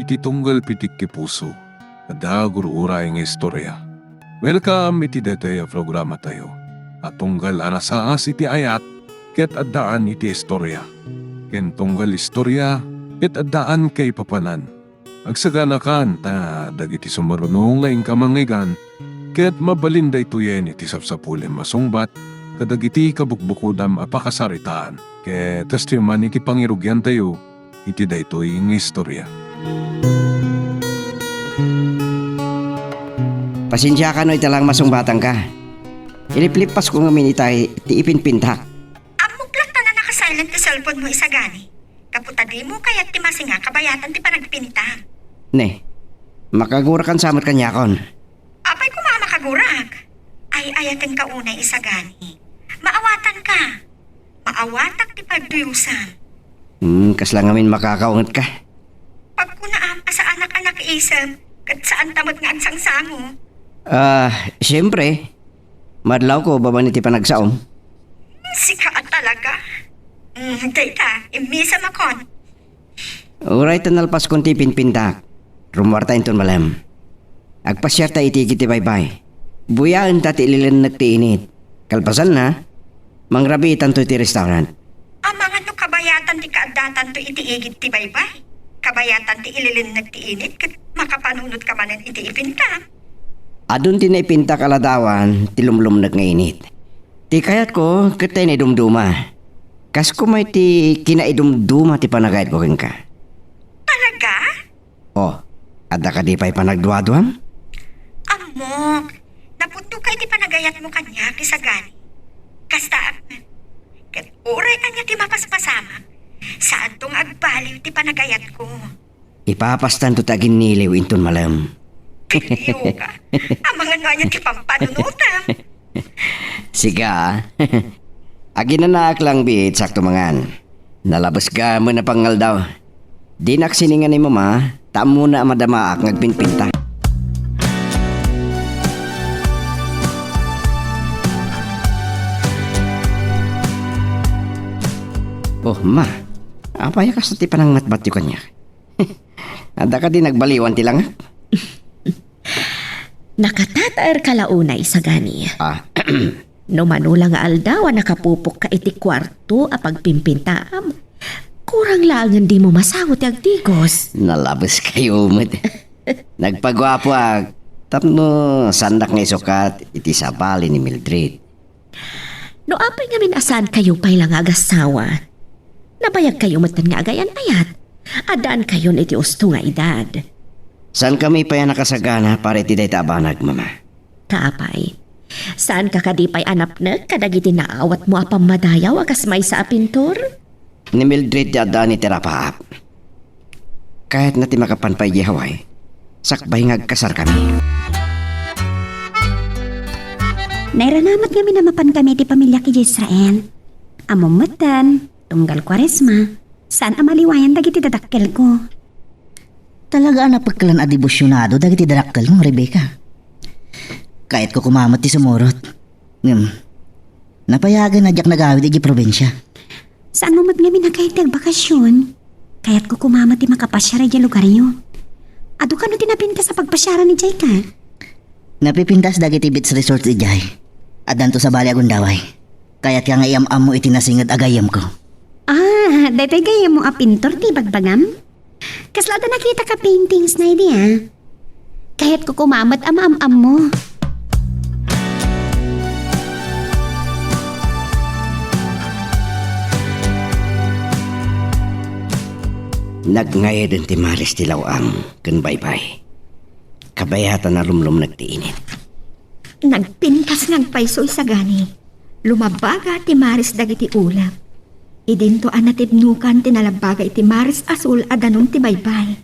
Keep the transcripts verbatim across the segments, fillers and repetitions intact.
ti tunggal pitikki puso, adda gur-uray nga istorya. Welcome iti daytoy a programatayo a tunggal a nasaas iti ayat ket addaan iti istorya, ken tunggal istorya ket addaan kaipapanan. Agsaganakan ta dagiti sumurunong nga inka mangngeggan ket mabalin daytoyen iti sapsapulem a sungbat kadagiti kabukbukodam a pakasaritaan. Ket kastoy man iti pangirugiantayo iti daytoy nga istorya. Pasensiaka no ita lang masungbatanka. Iliplippasko ngamin itay ti ipinpintak. Ammok latta a naka-silent ti cellphone mo, Isagani. Gapu ta dimo kayat ti masinga kabayatan ti panagpinta. Ne, makagurakan sa met kaniakon. Apay koma a makagurak? Ay-ayatenka unay, Isagani. Maawatanka. Maawatak ti pagduyusam. Hmm, kasla ngamin makakaungetka. Pagkunaam a saanak a nakiisem, ket saanta met nga agsangsango. Ah, siyempre. Madlawko babaen iti panagsaom. Sika a talaga. Mm, dayta, immisamakon. Uray ta nalpaskon ti pinpintak. Rummuarta inton malem. Agpasiarta iti igid ti baybay. Buyaenta ti ililennek ti init. Kalpasanna, mangrabiitanto iti restaurant. Amangan no kabayatan ti kaaddatanto iti igid ti baybay. Kabayatan ti ililennek ti init ket makapanunotka manen iti ipinta. Adun ti naipintak a ladawan ti lumlumnek nga init. Ti kayatko ket ta naidumduma. Kas koma iti kinaidumduma ti panagayatko kenka. Talaga? Oh, adda kadi pay panagduaduam? Ammok, napudno ka iti panagayatmo kaniak, Isagani. Kastaak met. Ket uray ania ti mapaspasamak, saanto nga agbaliw ti panagayatko. Ipapastanto ti aginniliw inton malem. Baliw ka. Amangan no ania ti pampanunotam. Sika, ah. Aginanaak lang biit, sakto mangan. Nalabes ka met a pangaldaw. Dinak sininga ni Mama, ta ammona a madamaak nga agpinpinta. Oh, Ma. Apay a kasta ti panangmatmatyo kaniak? Adda kadi nagbaliwan ti langak? Nakatataerka la unay, Isagani. Ah. No mano la nga aldaw a nakapupokka iti kuarto a pagpimpintaam, kurang laengen dimo masango ti agtigos. Nalabes kayo met. Nagpaguapoak tapno saandak nga isukat iti sabali ni Mildred. No apay ngamin a saan kayo pay la nga agasawa, nabayag kayo metten nga agayan-ayat. Addaan kayon iti usto nga edad. Saan kami pay a nakasagana para iti dayta a banag, Mama? Kaapay, saan ka kadi pay a napnek kadagiti naawatmo a pammadayaw a kas maysa a pintor? Ni Mildred ti addaan iti rapaap. Kayatna ti makapan pay idiay Hawaii, sakbay nga agkasarkami. Nairanamat ngamin a mapankami iti pamiliak idiay Israel. Ammom metten, tunggal Kuaresma, saan a maliwayan dagiti dadakkelko. Talaga a napeklan a debosionado dagiti dadakkelmo, Rebecca. Kayatko koma met ti sumurot. Ngem, napayagen a diak nagawid idiay probinsia. Saanmo met ngamin a kayat ti agbakasyon? Kayatko koma met ti makapasiar idiay lugaryo. Adu kano ti napintas a pagpasiaran idiay ka? Napipintas dagiti beach resort idiay. Addanto sabali a gundaway. Kayatka nga iam-ammo iti nasinged a gayyemko. Ah, daytoy gayyemmo a pintor ti ibagbagam? Kasla adda nakitaka paintings na idi, ah. Kayatko koma met a maam-ammo. Nagngayaden ti maris ti law-am ken baybay. Kabayatan a lumlumnek ti init. Nagpintas nga agpayso, Isagani. Lumabaga ti maris dagiti ulep. Idinto a natibnokan ti nalabaga iti maris a sul a danum ti baybay.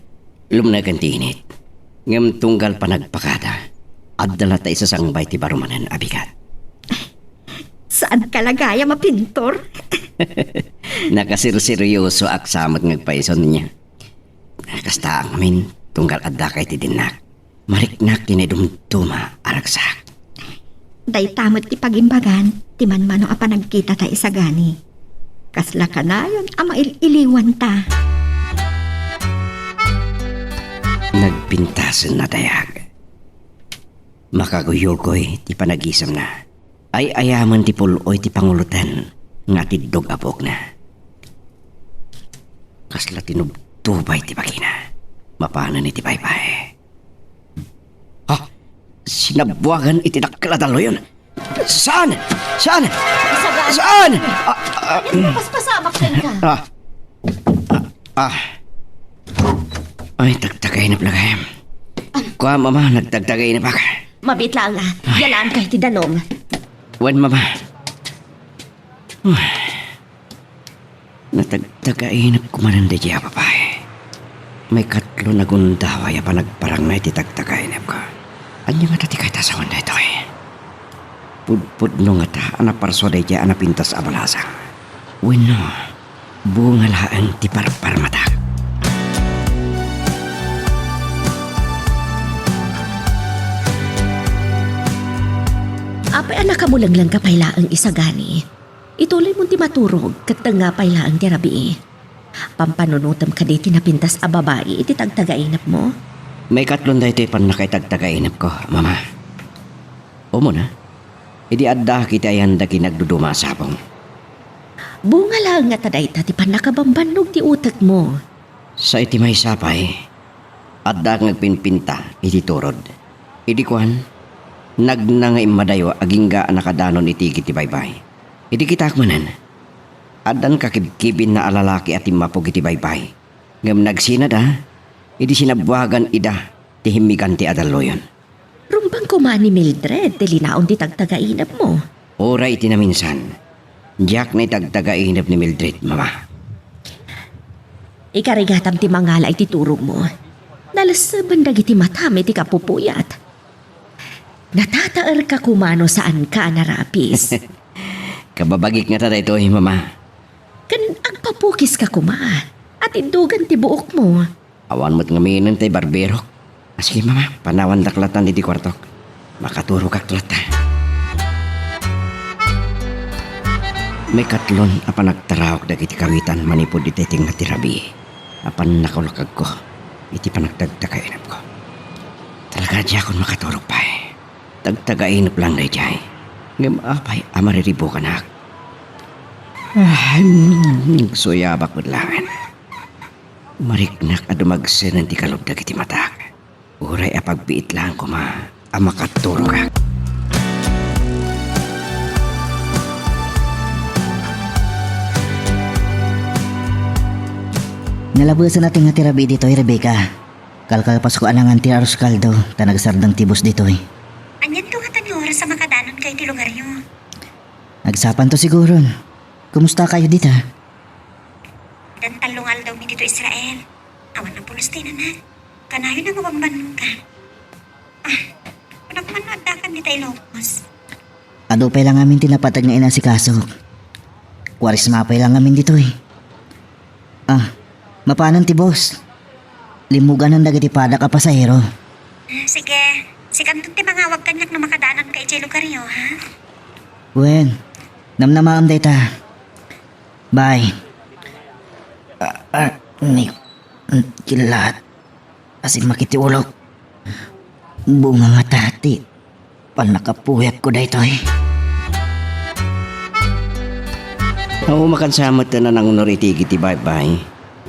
Lumneken ti init. Ngem tunggal panagpakada, adda latta isasangbay ti baro manen a bigat. Saanka la gayam a pintor? Nakasirseryosoak sa met nga agpayso, nia. Kasta ngamin, tunggal addaka iti dinnak. Mariknak ti naidumduma a ragsak. Dayta met ti pagimbagan ti manmano a panagkitata, Isagani. Kasla kanayon a mail-iliwanta. Nagpintasen a dayag. Makaguyugoy ti panagisemna. Ay-ayamen ti pul-oy ti panguloten nga atiddog a buokna. Kasla tinubtubay ti bagina. Mapanen iti baybay. Ha? Sinabuagan iti dakkel a dalluyon? Saan? Saan? Saan? Ah, ah, Yan, mm. Paspasamak kenka. Ah. Ah, ah. Ay, tagtagainep la gayam. Kua, Mama, nagtagtagainep ak. Mabiit laeng a. Ay. Yalaanka iti danum. Wen, Mama. Ay. Natagtagainep ko manen daydiay a babai. Maikatlo a gundaway a panagparangna iti tagtagainepko. Ania ngata ti kayat a sawen daytoy? Pudpudno ngata a naparsua daydiay a napintas a balasang? Wenno, bunga laeng ti parparmatak? Apay a nakamulenglengka pay laeng, Isagani? Ituloymon ti maturog ket tengnga pay laeng ti rabii. Pampanunotem kadi ti napintas a babai iti tagtagainepmo? Maikatlon daytoy pannakaitagtagainepko, Mama. Umuna, idi addaak iti ayan dagiti nagduduma a sabong. Bunga laeng ngata dayta ti pannakabambannog ti utekmo. Sa iti maysa pay, addaak nga agpinpinta iti turod. Idi kuan, nagna nga immadayo agingga a nakadanon iti igid ti baybay. Idi kitaak manen, addan kakibkibinna a lalaki a timmapog iti baybay. Ngem nagsinada, idi sinabuagan ida ti himmiganti a dalluyon. Rumbeng koma ni Mildred ti linaon ti tagtagainepmo. Uray iti naminsan, diak naitagtagainep ni Mildred, Mama. Ikarigatam ti mangala iti turogmo. Nalesseben dagiti matam iti kapupuyat. Natataerka koma no saanka a narapis. Kababagik ngata daytoy, Mama. Ken agpapukiska koma. Atiddogan ti buokmo. Awan met ngamin tay barberok. A, sige, Mama, panawandak latan iti kuartok. Makaturogak latta. Maikatlon a panagtarawak dagiti kawitan manipud iti tengnga ti rabii a pannakaulkagko iti panagtagtagainepko. Talaga, diakon makaturog pay. Tagtagainep lang daydiay. Ngem apay a mariribukanak? Ah, mm, suyabak met laeng. Mariknak a dumagsenen ti kalub dagiti matak. Uray a pagbiit laeng koma a makaturogak. Nalabesen a tengnga ti rabii ditoy, Rebecca. Kalkalpasko a nangan ti arroz caldo, ta nagsardeng ti bus ditoy. Anianto ngata nga oras a makadanonkayo iti lugaryo? Agsapanto siguron. Kumustakayo dita? Addan tallo nga aldawmi ditoy Israel. Awan a pulos ti inanal. Kanayon a mabambannogan. Ah, kunak man no addakan dita Ilocos. Adu pay la ngamin ti napateg nga inasikasok. Kuaresma pay la ngamin ditoy. Ah, mapanen ti bus. Limmuganan dagiti padak a pasahero. Ah, sige. Sikanto ti mangawag kaniak no makadanonka idiay lugaryo, ha? Wen, namnamaem dayta. Bye. Ah, ah, ni, mm, kilat. Asin makiti ulok. Bunga ngata ti pannakapuyatko daytoy. Aw, makansa met a nanangnur iti igid ti baybay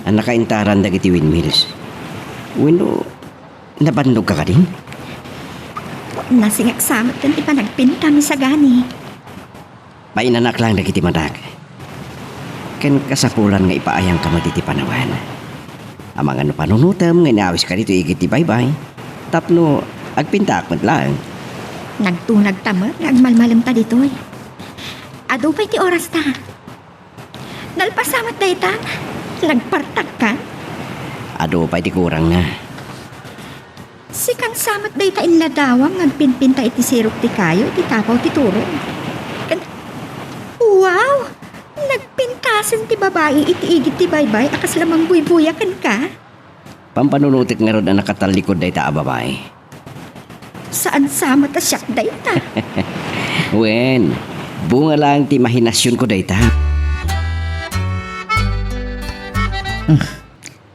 a nakaintaran dagiti windmills. Wenno, nabannogka kadin? Nasingak sa met ti panagpintam, Isagani. Painanak lang dagiti matak. Ken kasapulan nga ipaayangka met iti panawen. Amangan no panunotem nga inawiska ditoy igid ti baybay, tapno agpintaak met laeng. Nagtunagta met nga agmalmalemta ditoy. Adu pay ti orasta. Nalpasa met dayta. Nagpartakka. Adu pay ti kurangna. Sikan sa met dayta inladawam nga agpinpinta iti sirok ti kayo iti tapaw ti turog. Ken, wow! Nagpintasen ti babai iti igid ti baybay a kasla mangbuybuya kenka. Pampanunotek ngarud a nakatallikud dayta a babai. Saan sa met a siak dayta? Wen, bunga laeng ti imahinasionko dayta. Hmm.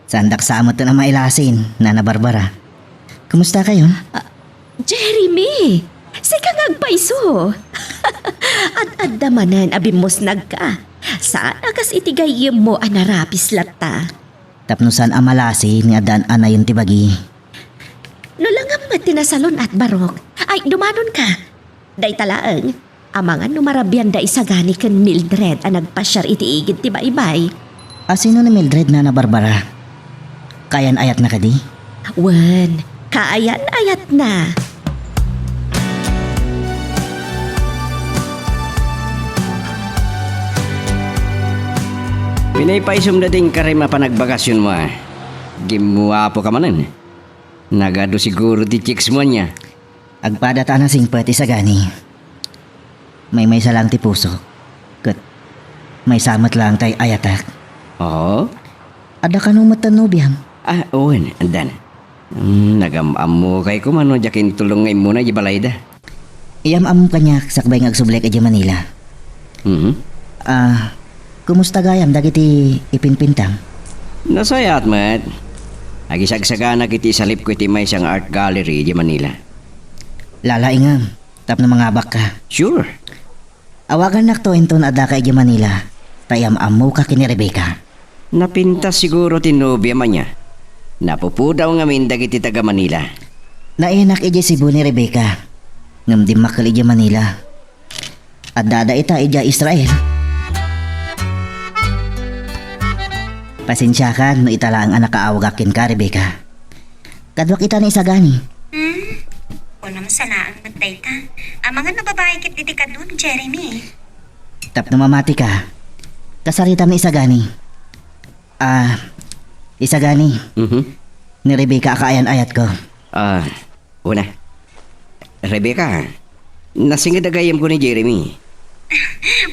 Saandak sa met a mailasin, Nana Barbara. Kumusta kayo? Ah, Jeremy! Sika nga agpayso! Ad-adda manen a bimmusnagka. Saan a kas iti gayyemmo a narapis latta. Tapno saan a malasi ni addaan a nayon ti bagi. No langam met ti nasalun-at, Barok. Ay, dumanonka. Dayta laeng, amangan no marabian da Isagani ken Mildred a nagpasiar iti igid ti baybay. A sino ni Mildred, Nana Barbara? Kaayan-ayatna kadi? Wen, kaayan-ayatna. Pinaypaysom da ti inkarim a panagbakasionmo, a. Gimmuapoka manen. Nagadu siguro ti chicks mo ania. Agpada ta a nasingpet, Isagani. Maymaysa laeng ti pusok. Ket maysa met laeng ti ay-ayatek. Oo? Adda kano met ti nobiam? Ah, wen, addan. Hmm, nagam-ammokay koma no diak intulong nga immuna idiay balayda. Iyam-ammom kaniak sakbay nga agsublik idiay Manila. Mhm. Ah, kumusta gayam dagiti ipinpintam? Nasayaat met. Agisagsaganak iti isalipko iti maysa nga art gallery idiay Manila. Lalaingem tapno mangabakka. Sure. Awagannakto inton addaka idiay Manila, ta iyam-ammoka ken ni Rebecca. Napintas siguro ti nobiam ania. Napupudaw ngamin dagiti taga-Manila. Nayanak idiay Cebu ni Rebecca, ngem dimmakkel idiay Manila. Adda dayta idiay Israel. Pasensiakan no ita laeng a nakaawagak kenka, Rebecca. Kaduak ita ni Isagani. Hmm? Kunam sa laeng met dayta. Amangan no babai ketdi ti kaduam, Jeremy. Tapno mamatika, kasaritam ni Isagani. Ah, Isagani. Mhm. Ni Rebecca a kaayan-ayatko. Ah, una. Rebecca, nasinged a gayyemko ni Jeremy.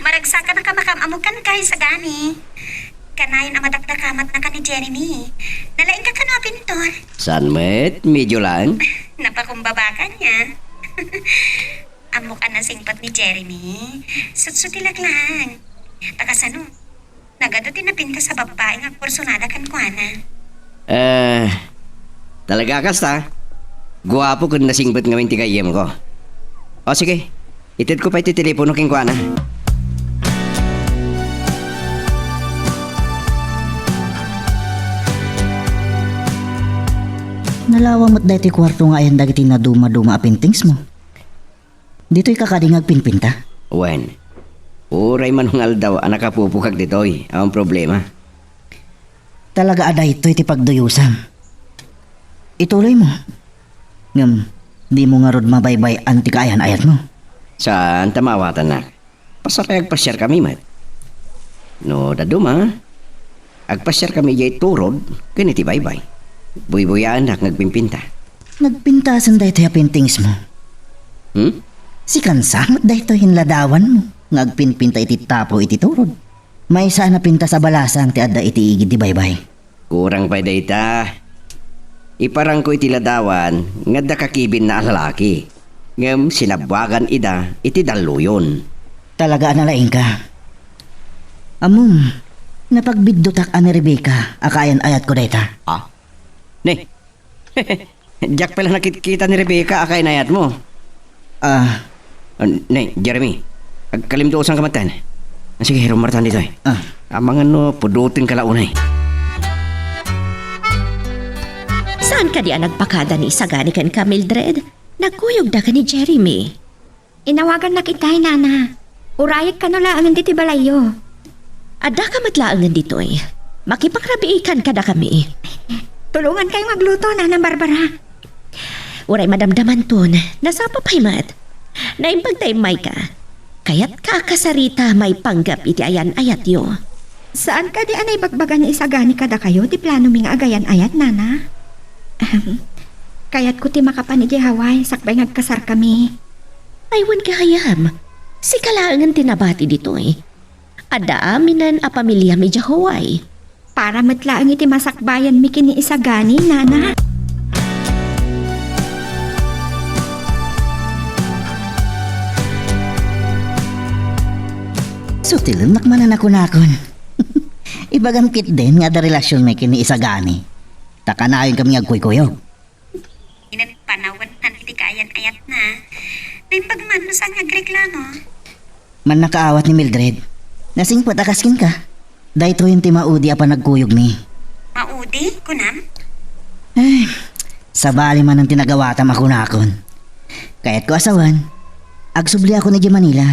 Maragsakan a kamakam-ammokan, Isagani. Kanayon a madakdakamatnaka ni Jeremy. Nalaingka kano a pintor? Saan met? Medyo lang. Napakumbaba ka niya. Ammok a nasingpet ni Jeremy. Sutsutilak lang. Ta kasano? Nagadu ti napintas a babbai nga agkursunada kenkuana. Eh, talaga a kasta? Guapo ken nasingpet ngamin ti gayyemko. O sige, itedko pay ti telepono kenkuana. Nalawang met daytoy kuarto nga ayan dagiti nadumaduma a paintings mo. Ditoyka kadi nga agpinpinta? Wen, uray manungaldaw a nakapupokak ditoy, awan problema. Talaga a daytoy ti pagduyusam. Ituloymo. Ngem, dimo ngarud mabaybay-an ti kaayan-ayatmo? Saan ta maawatannak. Basta pay agpasiarkami met. No dadduma, agpasiarkami idiay turod ken iti baybay. Buybuyaennak nga agpinpinta. Nagpintasen daytoy a paintings mo? Hmm? Sikan sa met daytoy inladawanmo nga agpinpinta iti tapo iti turod. Maysa a napintas a balasang ti adda iti igid ti baybay. Kurang pay dayta. Iparangko iti ladawan nga adda kakibinna a lalaki, ngem sinabbuagan ida iti dalluyon. Talaga a nalaingka. Ammom, napagbiddutak a ni Rebecca a kaayan-ayatko dayta. Ah? Ne? Diak pay la nakitkita ni Rebecca a kaayan-ayatmo. Ah. Ah, ne, Jeremy, agkalimduosanka met. Ah, sige, rummuartan ditoy. Ah. Amangan no pudotenka la unay. Saan kadi a nagpakada ni Isagani kenka, Mildred? Nagkuyogda ken ni Jeremy. Inawagannak itay, Nana. Urayek kano laengen ditoy balayyo. Addaka met laengen ditoy. Makipangrabiikan kadakami. Tulongankayo nga agluto, Nana Barbara. Uray madamdamanton, nasapa pay met. Naimbag ta immayka. Kayatka a kasarita maipanggep iti ayan-ayatyo. Saan kadi a naibagbaga ni Isagani kadakayo ti planomi nga agayan-ayat, Nana? Ahem. Kayatko ti makapan idiay Hawaii sakbay nga agkasarkami. Ay, wen gayam. Sika laengen ti nabati ditoy. Adda aminen a pamiliam idiay Hawaii. Para met laeng iti masakbayanmi ken ni Isagani, Nana. Sutilennak manen a kunakon. Ibagam ketdin nga adda relasionmi ken ni Isagani. Ta kanayonkami nga agkuykuyog. Inen-, No saan nga agreklamo? Mannakaawat ni Mildred. Nasingpet a kas kenka. Daytoyen ti maudi a panagkuyogmi. Maudi, kunam? Eh, sabali manen ti nagawatam a kunakon. Kayatko a sawen, agsubliakon idiay Manila.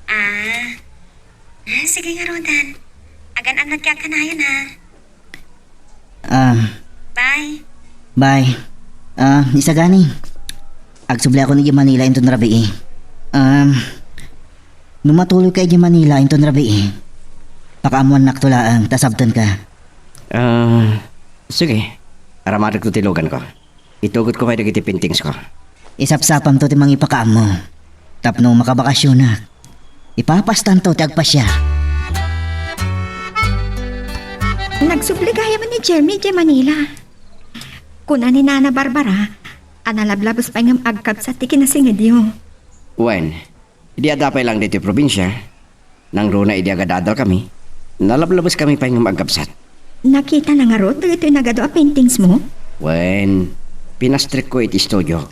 Ah. Ah, sige ngaruden. Agan-annadka kanayon, ha? Ah. Bye. Bye. Ah, isagani. Agsubliakon idiay Manila inton rabii. Um, no matuloyka idiay Manila inton rabii, pakaammoannakto laeng ta sabtenka. Ah, sige. Aramadekto ti luganko. Itugotko pay dagiti paintingsko. Isapsapamto ti mangipakaammo. Tapno makabakasionak, ipapastanto ti agpasiar. Nagsubli gayam ni Jeremy idiay Manila. Kuna ni Nana Barbara a nalablabes pay ngem agkabsat ti kinasingedyo. Wen, idi adda pay laeng ditoy probinsia, nangruna idi agadadalkami, nalablabeskami pay ngem agkabsat. Nakitana ngarud dagitoy nagadu a paintingsmo? Wen, pinastrekko iti studio.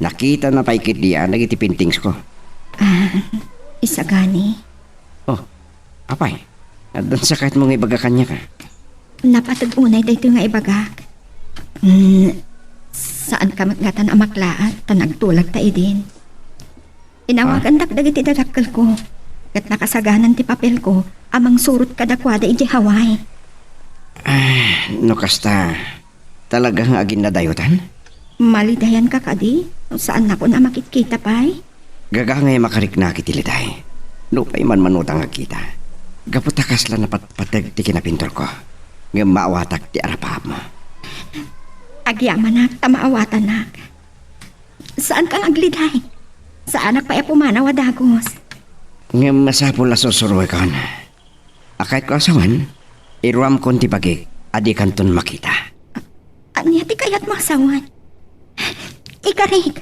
Nakitana pay ketdi a dagiti paintingsko. Ah, isagani. Oh, apay, addan sakayatmo nga ibaga kaniak, a? Napateg unay daytoy nga ibagak. Mm, saanka met ngatan a maklaat ta nagtulagta idin. Inawagandak dagiti dadakkelko, ket nakasaganan ti papelko a mangsurot kadakuada idiay Hawaii. Ah, no kasta, talaga nga aginnadayotan? Malidayanka kadi? Saannakon a makitkita pay? Gagangay a makariknak iti liday. Nupay manmanuta nga agkita. Gapu ta kasla napatpateg ti kinapinturko, ngem maawatak ti arapaapmo. Agyamanak ta maawatanak. Saanka nga agliday. Saanak pay a pumanaw a dagus. Ngem masapul a sursuruekon. A kayatko a sawen, iruamkon ti bagik a dikanton makita. Ania ti kayatmo a sawen? Ikarik,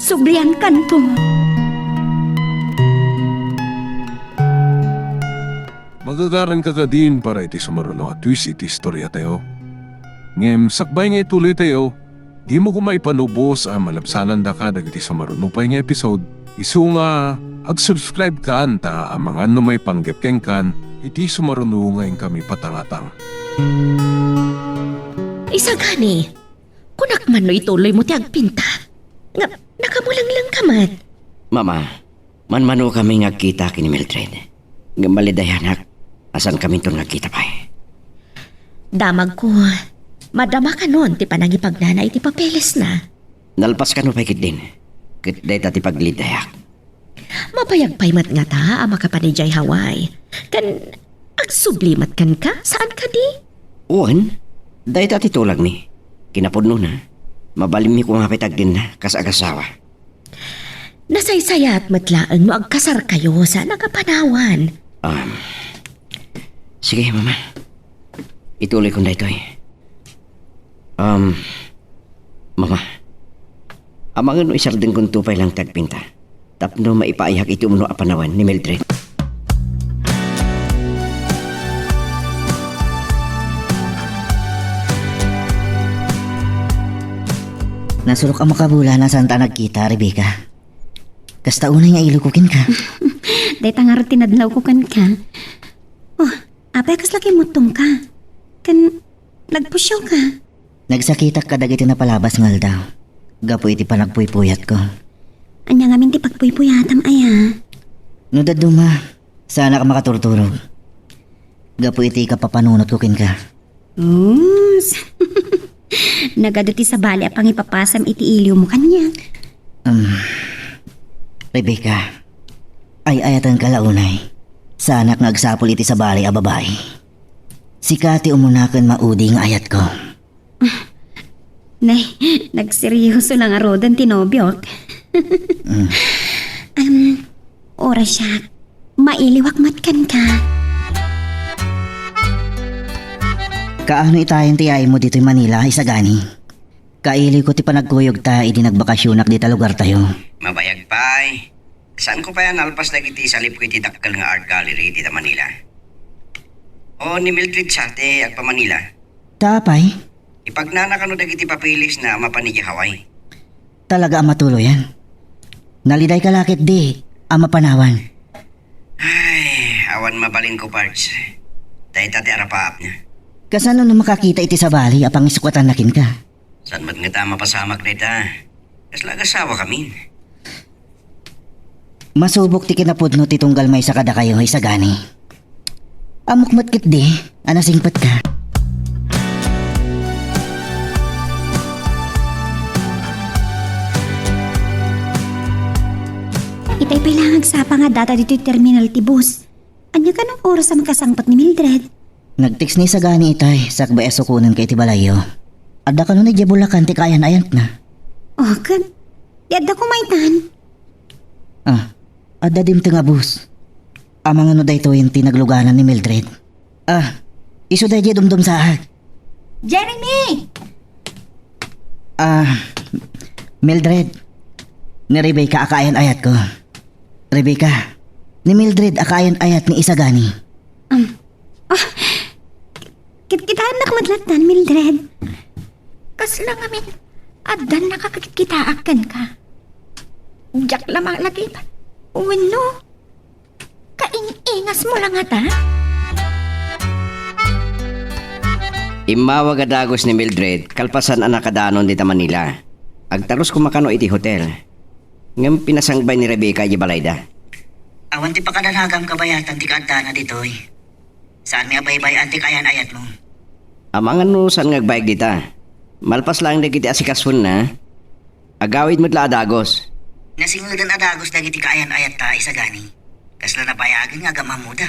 subliankanto. Magagaranka kadin para iti sumaruno a twist iti istoriatayo. Ngem sakbay nga ituloytayo, dimo koma ipanubos a malabsanandaka dagiti sumaruno pay nga episode. Isu nga, ag-subscribe kan ta amangan no maipanggep kenkan iti sumaruno nga inkami patangatang. Isagani, kunak man no ituloymo ti agpinta. Nga, nakamulenglengka met. Mama, manmanokami nga agkita ken ni Mildred. Ngem malidayanak a saankaminton nga agkita pay. Damagko, madama kanon ti panangipagnana iti papelesna. Nalpas kano pay ketdin, ket dayta ti paglidayak. Mabayag pay met ngata a makapan idiay Hawaii. Ken agsubli met kenka, saan kadi? Wen, dayta ti tulagmi. Kinapudnona, mabalinmi koma pay ti agdinna kas agasawa. Nasaysayat met laeng no agkasarkayo saan a kapanawan. Um, sige, Mama. Ituloykon daytoy. Um, Mama, amangan no isardengkonto pay laeng ti agpinta tapno maipaayak iti umno a panawen ni Mildred. Nasurok a makabula no saanta a nagkita, Rebecca. Kasta unay nga ilawko kenka. Dayta ngarud ti nadlawko kenka. Oh, apay a kasla kimmuttongka? Ken nagpusiawka? Nagsakitak kadagiti napalabas nga aldaw gapu iti panagpuypuyatko. Ania ngamin ti pagpuypuyatam aya? No dadduma, saanak a makaturturog gapu iti ikapapanunotko kenka. Us. Nagadu ti sabali a pangipapasam iti iliwmo kaniak. Um, Rebecca, ay-ayatenka la unay. Saanak nga agsapul iti sabali a babai. Sika ti umuna ken maudi nga ayatko. Nay, nagseryoso la ngaruden ti nobiok. Mm. Em, ura siak, mailiwak met kenka. Kaano itayen ti yaaymo ditoy Manila, isagani? Kailiwko ti panagkuyogta idi nagbakasionak dita lugartayo. Mabayag pay. Saanko pay a nalpas dagiti salipko iti dakkel nga art gallery dita Manila? O, ni Mildred sa ti agpa-Manila? Ta apay? Ipagnana kano dagiti papeles na a mapan idiay Hawaii? Talaga a matuloyan. Nalidayka la ketdi a mapanawan. Ay, awan mabalinko, Pards. Dayta ti arapaapna. Kasano no makakita iti sabali a pangisukatan na kenka? Saan met ngata a mapasamak dayta? Kasla agasawakamin. Masubok ti kinapudno ti tunggal maysa kadakayo, isagani. Ammok met ketdi a nasingpetka. Itay pay la nga agsapa nga addata ditoy terminal ti bus. Ania kano oras a makasangpet ni Mildred? Nag-text ni isagani itay, sakbay a sukonenka iti balayyo. Adda kano idiay Bulacan ti kaayan-ayatna? O, ket di adda koma itan? Ah, adda dimteng a bus. Amangan no daytoyen ti nagluganan ni Mildred. Ah, isu daydiay dumdumsaak. Jeremy! Ah, Mildred, ni Rebecca a kaayan-ayatko. Rebecca, ni Mildred a kaayan-ayat ni isagani. Um, ah, kit-, kitaennak met lattan, Mildred. Kasla ngamin, addan nakakit-kitaak kenka. Diak la malagip. Wenno, kaing-ingasmo la ngata? Immawag a dagus ni Mildred kalpasan a nakadanon dita Manila. Agtarus koma kano iti hotel. Ngem pinasangbay ni Rebecca idiay balayda. Awan ti pakadanagam kabayatan ti kaaddana ditoy. Saanmi a baybay-an ti kaayan-ayatmo. Amangan no saan nga agbaeg dita. Malpas laeng dagiti asikasona, agawid met la a dagus. Nasingeden a dagus dagiti kaayan-ayatta, isagani. Kasla nabayagen nga agam-ammoda.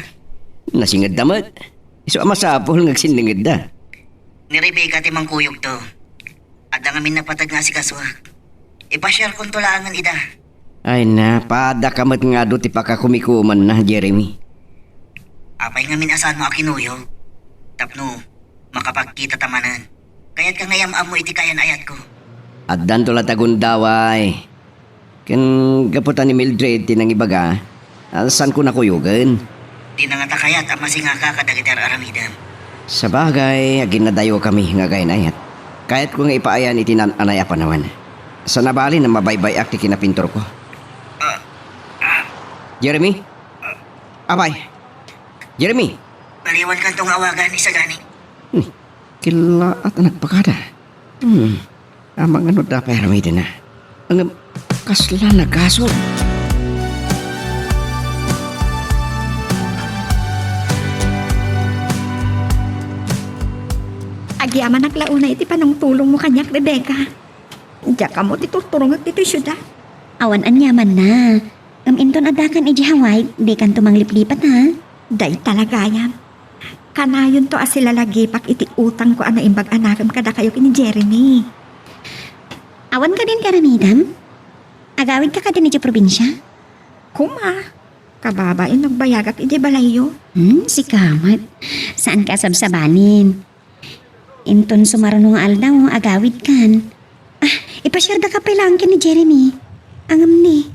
Nasingedda met. Isu a masapul nga agsinningedda. Ni Rebecca ti mangkuyogto. Adda ngamin napateg nga asikasoak. Ipasiarkonto laengen ida. Ay na, padaka met nga adu ti pakakumikumanna, Jeremy. Apay ngamin a saanmo a kinuyog? Tapno makapagkitata manen. Kayatka nga iyam-ammo iti kaayan-ayatko. Addanto la ta gundaway. Ken gapu ta ni Mildred ti nangibaga, a, saanko nakuyogen. Dina ngata kayat a masingaka kadagiti ar-aramidem. Sabagay, aginnadayokami nga agayayat. Kayatko nga ipaayan iti naan-anay a panawen. Saan a bali a mabaybay-ak ti kinapinturko. Ah, ah. Jeremy? Apay? Jeremy? Maliwankanto nga awagan, isagani. Hmm. Killaat a nagpakada. Hmm. Amangan no adda pay aramidenna. Ngem, kasla nagasol. Agyamanak la unay iti panangtulongmo kaniak, Rebecca. Diak ammo ti turturongek ditoy siudad. Awan aniamanna. Ngem inton addakan idiay Hawaii, dikanto mangliplipat, ha? Dayta la gayam. Kanayonto a silalagipak iti utangko a naimbag a narem kadakayo ken ni Jeremy. Awan kadin ti aramidem? Agawidka kadin idiay probinsia? Koma, kababain no agbayagak idiay balayyo. Hmm, sika met. Saanka a sabsabanin. Inton sumaruno nga aldaw, agawidkan. Ah, ipasiardaka pay laeng ken ni Jeremy. Ngem ni,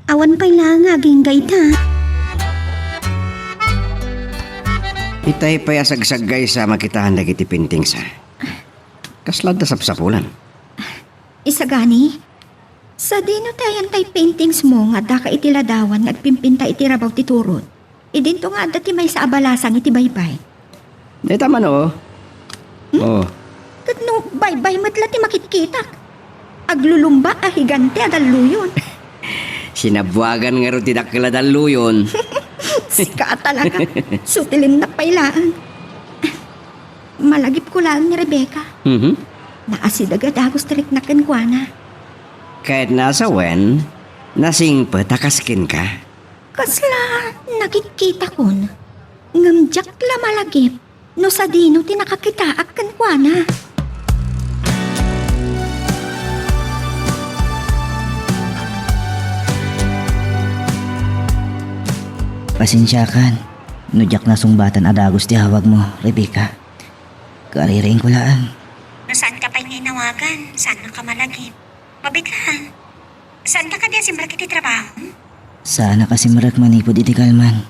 awan pay laeng nga agingga ita. Itay pay a sagsaggaysa makitaan dagiti paintings, a. Kasla adda sapsapulan. Isagani, sadino ti ayan tay paintingsmo nga addaka iti ladawan nga agpimpinta iti rabaw ti turod? Idinto nga adda ti maysa a balasang iti baybay. Dayta man, o. Hmm? O. Ket no baybay met la ti makitkitak. Aglulumba a higante a dalluyon. Sinabuagan ngarud ti dakkel a dalluyon. Sika a talaga. Sutilinnak pay laeng. Malagipko laeng ni Rebecca. Mhm. Naasideg a dagus ti riknak kenkuana. Ket nasa wen, nasingpet a kas kenka. Kasla nakitkitakon, ngem diak la malagip no sadino ti nakakitaak kenkuana. Pasensiakan no diak nasungbatan a dagus ti awagmo, Rebecca. Kaririingko laeng. No saanka pay nga inawagan, saanka malagip. Mabitlaan. Saanka kadi a simrek iti trabaho? Saanak a simrek manipud iti kalman.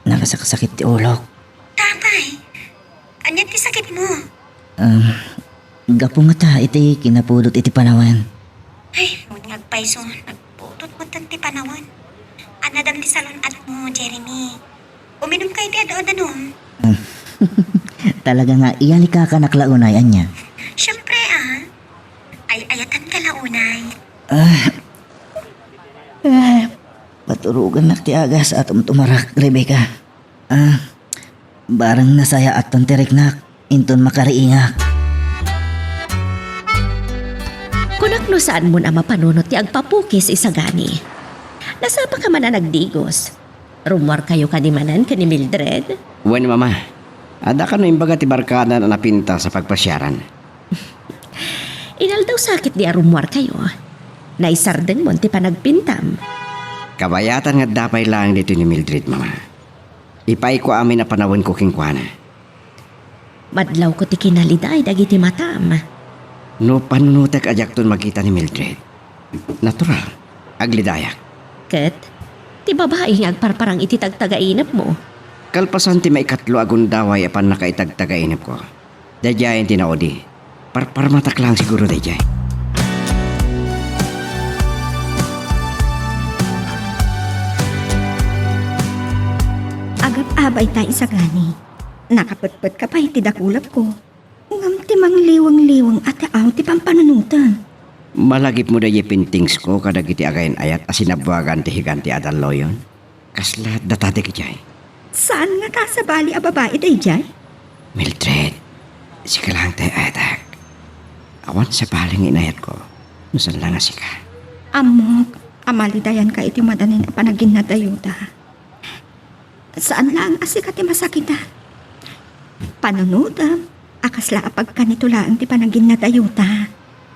Nakasaksakit ti ulok. Apay, ania ti sakitmo? Um, gapu ngata iti kinapudot iti panawen. Ay, awan nga Dayson, nagputotpot ti panawen. Annadam ti salon-atmo, Jeremy. Uminumkayo ti adu-adanum. Talaga nga, iyalikaka nak la unay, ania? Siempre, ah. Ay-ayatanka la unay. Ah. Ah. Paturogannak ti agas a tumtumarak, Rebecca. Ah, barang nasayaatton ti riknak, inton makariingak. Kunak no saanmon a mapanunot ti agpapukis, Isagani. Nasapaka man a nagdigos. Rummuarkayo kadi manen ken ni Mildred? Wen, Mama. Adda kano imbaga ti barkada a napintas a pagpasiaran. Inaldaw sakit di a rummuarkayo. Naisardengmon ti panagpintam. Kabayatan nga adda pay laeng ditoy ni Mildred, Mama. Ipaayko amin a panawenko kenkuana. Madlawko ti kinaliday dagiti matam. No panunotek a diakton makita ni Mildred, natural, aglidayak. Ket ti babai nga agparparang iti tagtagainepmo. Kalpasan ti maikatlo a gundaway a pannakaitagtagainepko, daydiayen ti naudi. Parparmatak laeng siguro daydiay. Agab-abay ta, Isagani. Nakapetpetka pay iti dakulapko. Ngem ti mangliweng-liweng a taaw ti pampanunotem. Malagipmo daydiay paintingsko kadagiti agayan-ayat a sinabuagan ti higante a dalloyon? Kasla data dagidiay? Saan ngata a sabali a babai daydiay? Mildred, sika laeng ti ayatek. Awan sabali nga inayatko no saan la nga sika. Ammok a malidayanka iti madanin a panaginnadayota. Saan laeng a sika ti masakitan. Panunotem a kasla a pagkanito laeng ti panaginnadayota.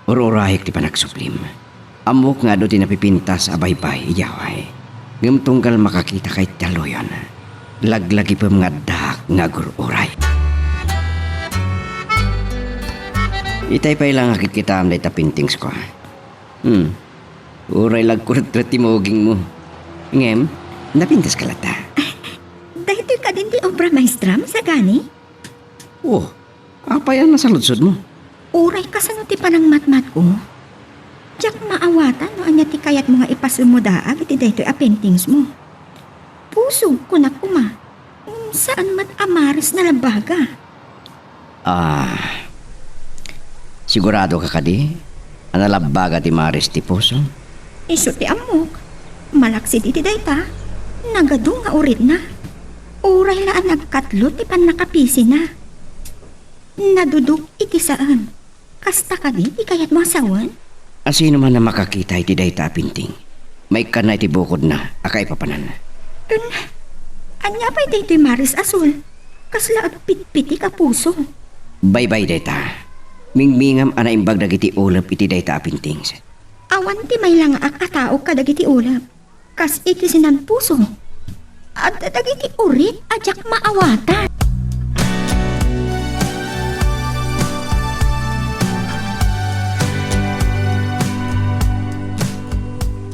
Ur-urayek ti panagsublim. Ammok nga adu ti napipintas a baybay idiay hawaay. Ngem tunggal makakitaka iti dalloyon, laglagipem nga addaak nga agur-uray. Itay pay la nga kitkitaem dayta paintingsko. Hmm. Uray la agkurutkurot ti mugingmo. Ngem, napintaska latta. Daytoy kadin ti obra maestram, Isagani? Oh, apay a nasaludsodmo? Uray kasano ti panangmatmatko, diak maawatan no ania ti kayatmo nga ipasimudaag iti daytoy a paintingsmo. Pusog, kunak koma. Saan met a maris nalabbaga. Ah, sigurado ka kadi a nalabbaga ti maris ti puso? Isu ti ammok. Malaksid iti dayta, nagadu nga uritna. Uray la a nagkatlo ti pannakapisina. Nadudok iti saan. Kasta kadi ti kayatmo a sawen? Asino man a makakita iti dayta a painting, maikkanna iti bukodna a kaipapanan. Ken, ania pay daytoy maris a sul? Kasla agpitpitik a puso. Baybay dayta. Mingmingam a naimbag dagiti ulep iti dayta a paintings. Awan ti mailangaak a tao kadagiti ulep. Kas iti sinanpuso, adda dagiti urit a diak maawatan.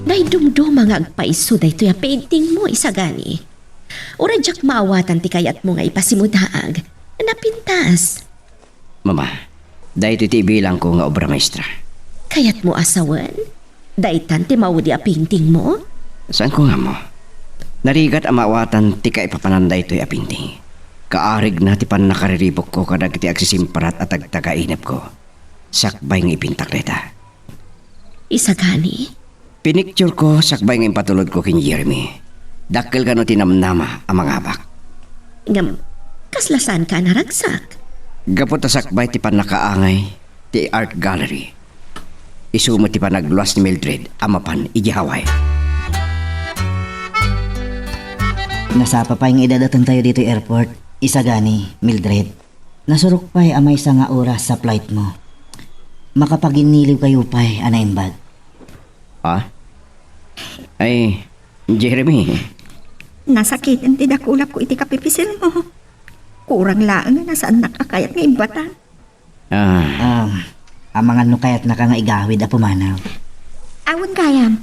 Naidumduma nga agpaiso daytoy a paintingmo, Isagani. Uray diak maawatan ti kayatmo nga ipasimudaag, napintas. Mama, daytoy ti ibilangko nga obra maestra. Kayatmo a sawen? Daytan ti maudi a paintingmo? Saanko nga ammo. Narigat a maawatan ti kaipapanan daytoy a painting. Kaarigna ti pannakariribukko kadagiti agsisimparat a tagtagainepko. Sakbay nga ipintak dayta. Isagani? Pinikturko sakbay nga impatulodko ken Jeremy. Dakkel kano ti namnama a mangabak. Ngem, kasla saanka a naragsak? Gapu ta sakbay ti pannakaangay ti art gallery, isu met ti panagluas ni Mildred a mapan idiay Hawaii. Nasapa pay nga idadatentayo ditoy airport, Isagani, Mildred. Nasurok pay a maysa nga oras sa flightmo. Makapaginniliwkayo pay a naimbag. Ah? Ay, Jeremy. Nasakiten ti dakulapko iti kapipisilmo. Kurang laeng a saannak a kayat nga imbatan. Ah. Ah, amangan no kayatnaka nga igawid a pumanaw. Awan gayam.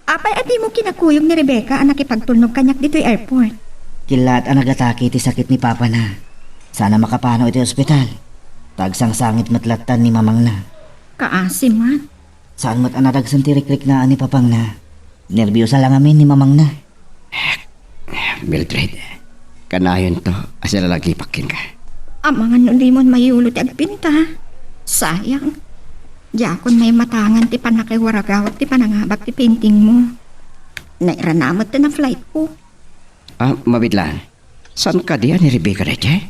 Apay a dimo kinakuyog ni Rebecca a nakipagtulnog kaniak ditoy airport? Killaat a nagatake ti sakit ni papana. Sana makapanaw iti ospital. Ta agsangsangit met lattan ni mamangna. Kaasi man. Saan met a nadagsen ti rikriknaan ni papangna. Nerbiosa la ngamin ni mamangna. Mildred, kanayonto a silalagipak kenka. Amangan no dimon mayulo ti agpinta. Sayang. Diakon maimatangan ti pannakaiwaragawak ti panangabak ti paintingmo. Nairana met ta na-flightko. Ah, mabiit laeng. Saan kadi a ni Rebecca daytoy?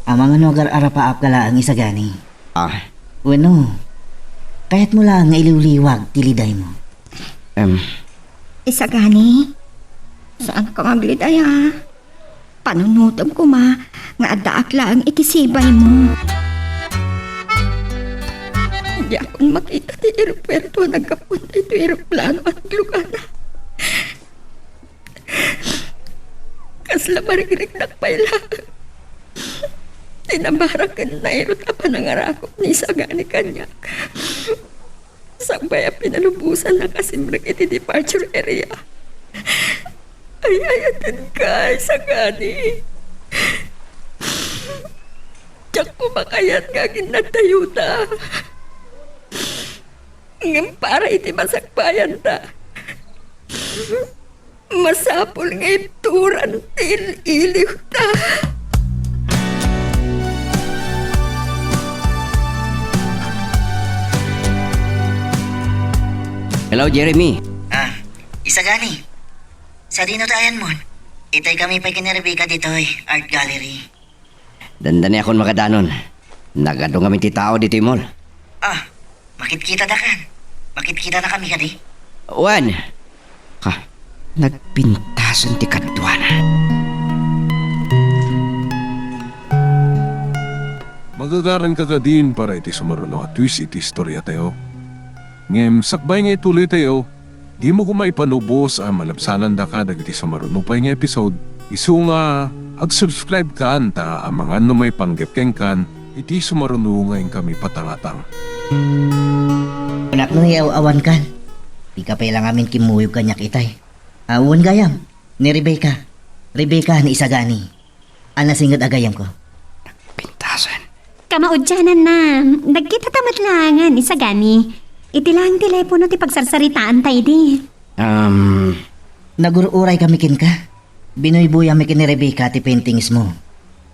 Amangan no agar-arapaapka laeng, Isagani. Ah. Wenno, kayatmo laeng nga iliwliwag ti lidaymo? Em. Isagani, saanka nga agliday, a. Panunotem koma nga addaak laeng iti sibaymo. Diakon makita ti eropuerto a naggapuan daytoy eroplano a naglugana. Kasla marigriknak pay laeng ti nabara ken nairut a panangarakop ni Isagani kaniak. Sakbay a pinalubosan a kasimrek iti departure area. Ay-ayatenka, Isagani. Diak koma kayat nga aginnadtayota. Ngem para iti masakbayanta, masapul nga ibturan ti il-iliwta. Hello, Jeremy. Ah, Isagani. Sadino ti ayanmon? Itay kami pay ken ni Rebecca ditoy, art gallery. Dandaniakon makadanon. Nagadu ngamin ti tao ditoy mall. Ah, makitkitadakan. Makitkitanakami kadi? Wen. Ha, nagpintasen ti kaduana. Magagaranka kadin para iti sumaruno a twist iti istoriatayo. Ngem sakbay nga ituloytayo, dimo koma ipanubos a malabsanandaka dagiti sumaruno pay nga episode, isu nga ag-subscribe kan ta amangan no maipanggep kenkan iti sumaruno nga inkami patangatang. Kunak no yaw-awankan, dika pay la ngamin kimmuyog kaniak itay. Awan gayam, ni Rebecca. Rebecca ni Isagani. A nasinged a gayyemko. Pintasen. Kamaudiananna, nagkitata met laengen, Isagani. Iti laeng telepono ti pagsarsaritaanta idi. Um. Nagur-uray kami kenka. Binuybuyamek ken ni Rebecca ti paintingsmo.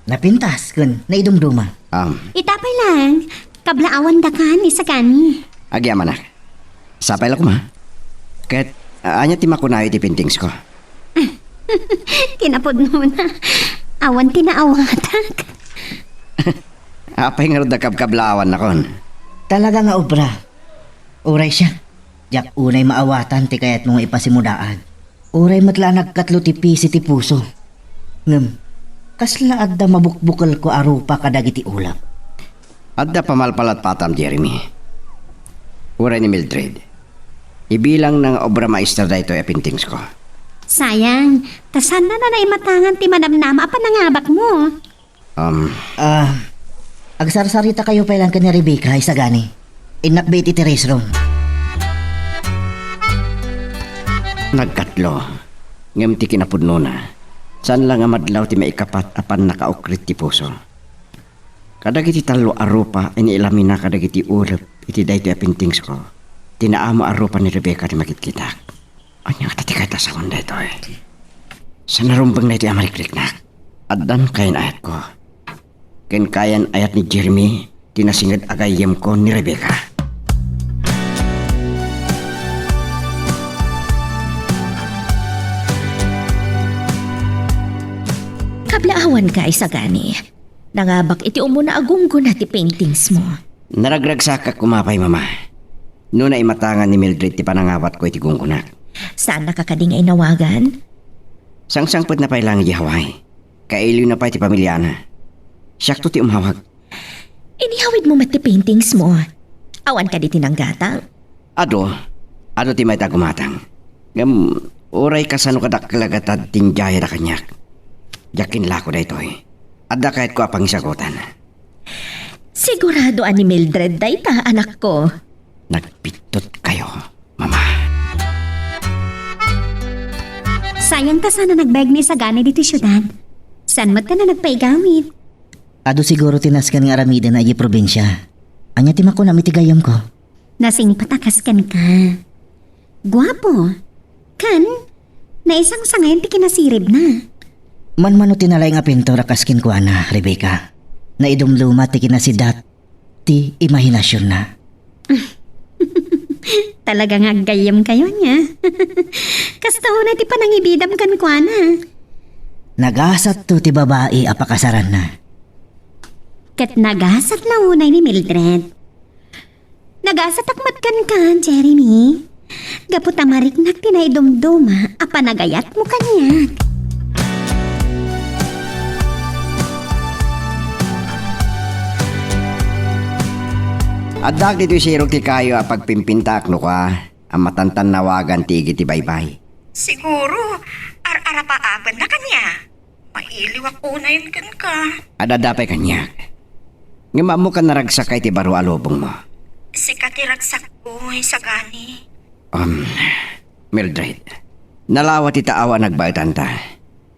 Napintas ken naidumduma. Um. Ita pay laeng, kablaawandakan, Isagani. Agyamanak. Sapay la koma. Ket, a-, ania ti makunayo iti paintingsko? Kinapudnona, awan ti naawatak. Apay ngarud a kabkablaawannakon? Talaga nga obra. Uray siak, diak unay maawatan ti kayatmo nga ipasimudaag. Uray met la nagkatlo ti pisi ti puso. Ngem, kasla adda mabukbukelko a rupa kadagiti ulep. Adda pamalpalatpatam, Jeremy. Uray ni Mildred. Ibilangna nga obra maestra daytoy a paintingsko. Sayang, ta saanna a naimatangan ti manamnama a panangabakmo. Um. Ah, agsarsaritakayo pay laeng ken ni Rebecca, Isagani. Innak bet iti restroom. Nagkatlo. Ngem ti kinapudnona, saan la nga madlaw ti maikapat a pannakaukrit ti puso. Kadagiti tallo a rupa iniilamina kadagiti ulep iti daytoy a paintingsko, ti naamo a rupa ni Rebecca ti makitkitak. Ania ngata ti kayat a sawen daytoy? Saan a rumbeng daytoy a marikriknak? Addan kayan-ayatko. Ken kayan-ayat ni Jeremy ti nasinged a gayyemko ni Rebecca. Kablaawanka, Isagani. Nangabak iti umuna a gunggona ti paintingsmo. Naragragsakak koma pay, Mama. No naimatangan ni Mildred ti panangawatko iti gunggonak. Saannaka kadi nga inawagan? Sangsangpetna pay laeng idiay Hawaii. Kailiwna pay ti pamiliana. Siakto ti umawag. Inihawidmo met ti paintingsmo. Awan kadi ti nanggatang? Adu, adu ti mayat a gumatang. Ngem, uray kasano kadakkel a gatad ti indiayada kaniak. Diak kinlako daytoy. Adda kayatko a pangisagutan. Sigurado a ni Mildred dayta, anakko. Nagbiddutkayo, Mama. Sayang ta saan a nagbayag ni Isagani ditoy siudad. Saan met kano nagpaigawid? Adu siguro ti nasken nga aramidenna idiay probinsia. Ania ti makunam iti gayyemko? Nasingpet a kas kenka. Guapo. Ken, naisangsangayan ti kinasiribna. Manmano ti nalaing a pintor a kas kenkuana, Rebecca. Naidumduma ti kinasidat ti imahinasionna. Talaga nga aggayyemkayo, ania? Kasta unay ti panangibidam kenkuana. Nagasatto ti babai a pakasaranna. Ket nagasat la unay ni Mildred. Nagasatak met kenka, Jeremy. Gapu ta mariknak ti naidumduma a panagayatmo kaniak. Addaak ditoy sirok ti kayo a pagpimpintaak no kua a matantannawagan ti igid ti baybay. Siguro, ar-arapaapenna kaniak. Mailiwak unayen kenka. Adda pay kaniak. Ngem ammok a naragsakay ti baro a lubongmo. Sika ti ragsakko, isagani. Um, Mildred, nalawa ti taaw a nagbaetanta.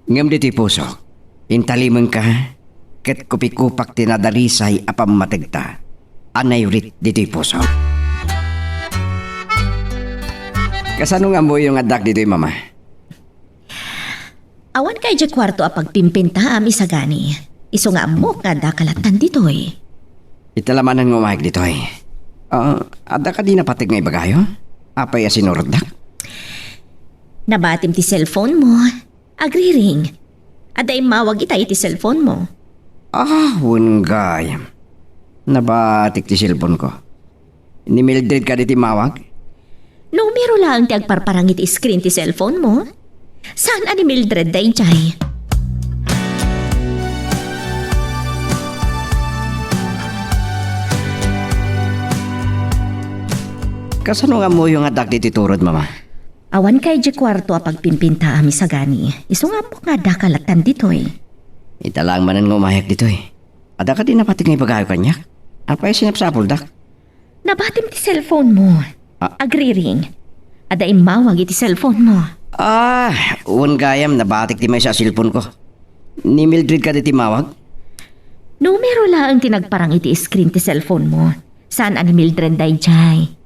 Ngem ditoy pusok, intalimengka, ket kupikupak ti nadarisay a pammategta a naiwrit ditoy pusok. Kasano nga ammoyo nga addak ditoy, Mama? Awan kay diay kuarto a pagpimpintaam, isagani. Isu nga ammok nga addaka lattan ditoy. Ita la manen nga umayag ditoy. Ah, adda kadi napateg nga ibagayo? Apay a sinurotdak? Nabatim ti cellphone mo. Agriring. Adda immawag ita iti cellphone mo. Ah, wen gayam. Nabatik ti cellphone ko. Ni Mildred kadi ti immawag? Numero laeng ti agparparang iti screen ti cellphone mo. Saan a ni Mildred daydiay? Kasano nga ammoyo nga addak ditoy turod, Mama? Awan kay diay kuarto a pagpimpintaam, isagani. Isu nga ammok nga addaka lattan ditoy. Ita laeng manen nga umayak ditoy. Adda kadi napateg nga ibagayo kaniak? Apay a sinapsapuldak? Nabatim ti cellphone mo. Ah. Agriring. Adda immawag iti cellphone mo. Ah, wen gayam, nabatik ti maysa a cellphone ko. Ni Mildred kadi ti immawag? Numero laeng ti nagparang iti screen ti cellphone mo. Saan a ni Mildred daydiay?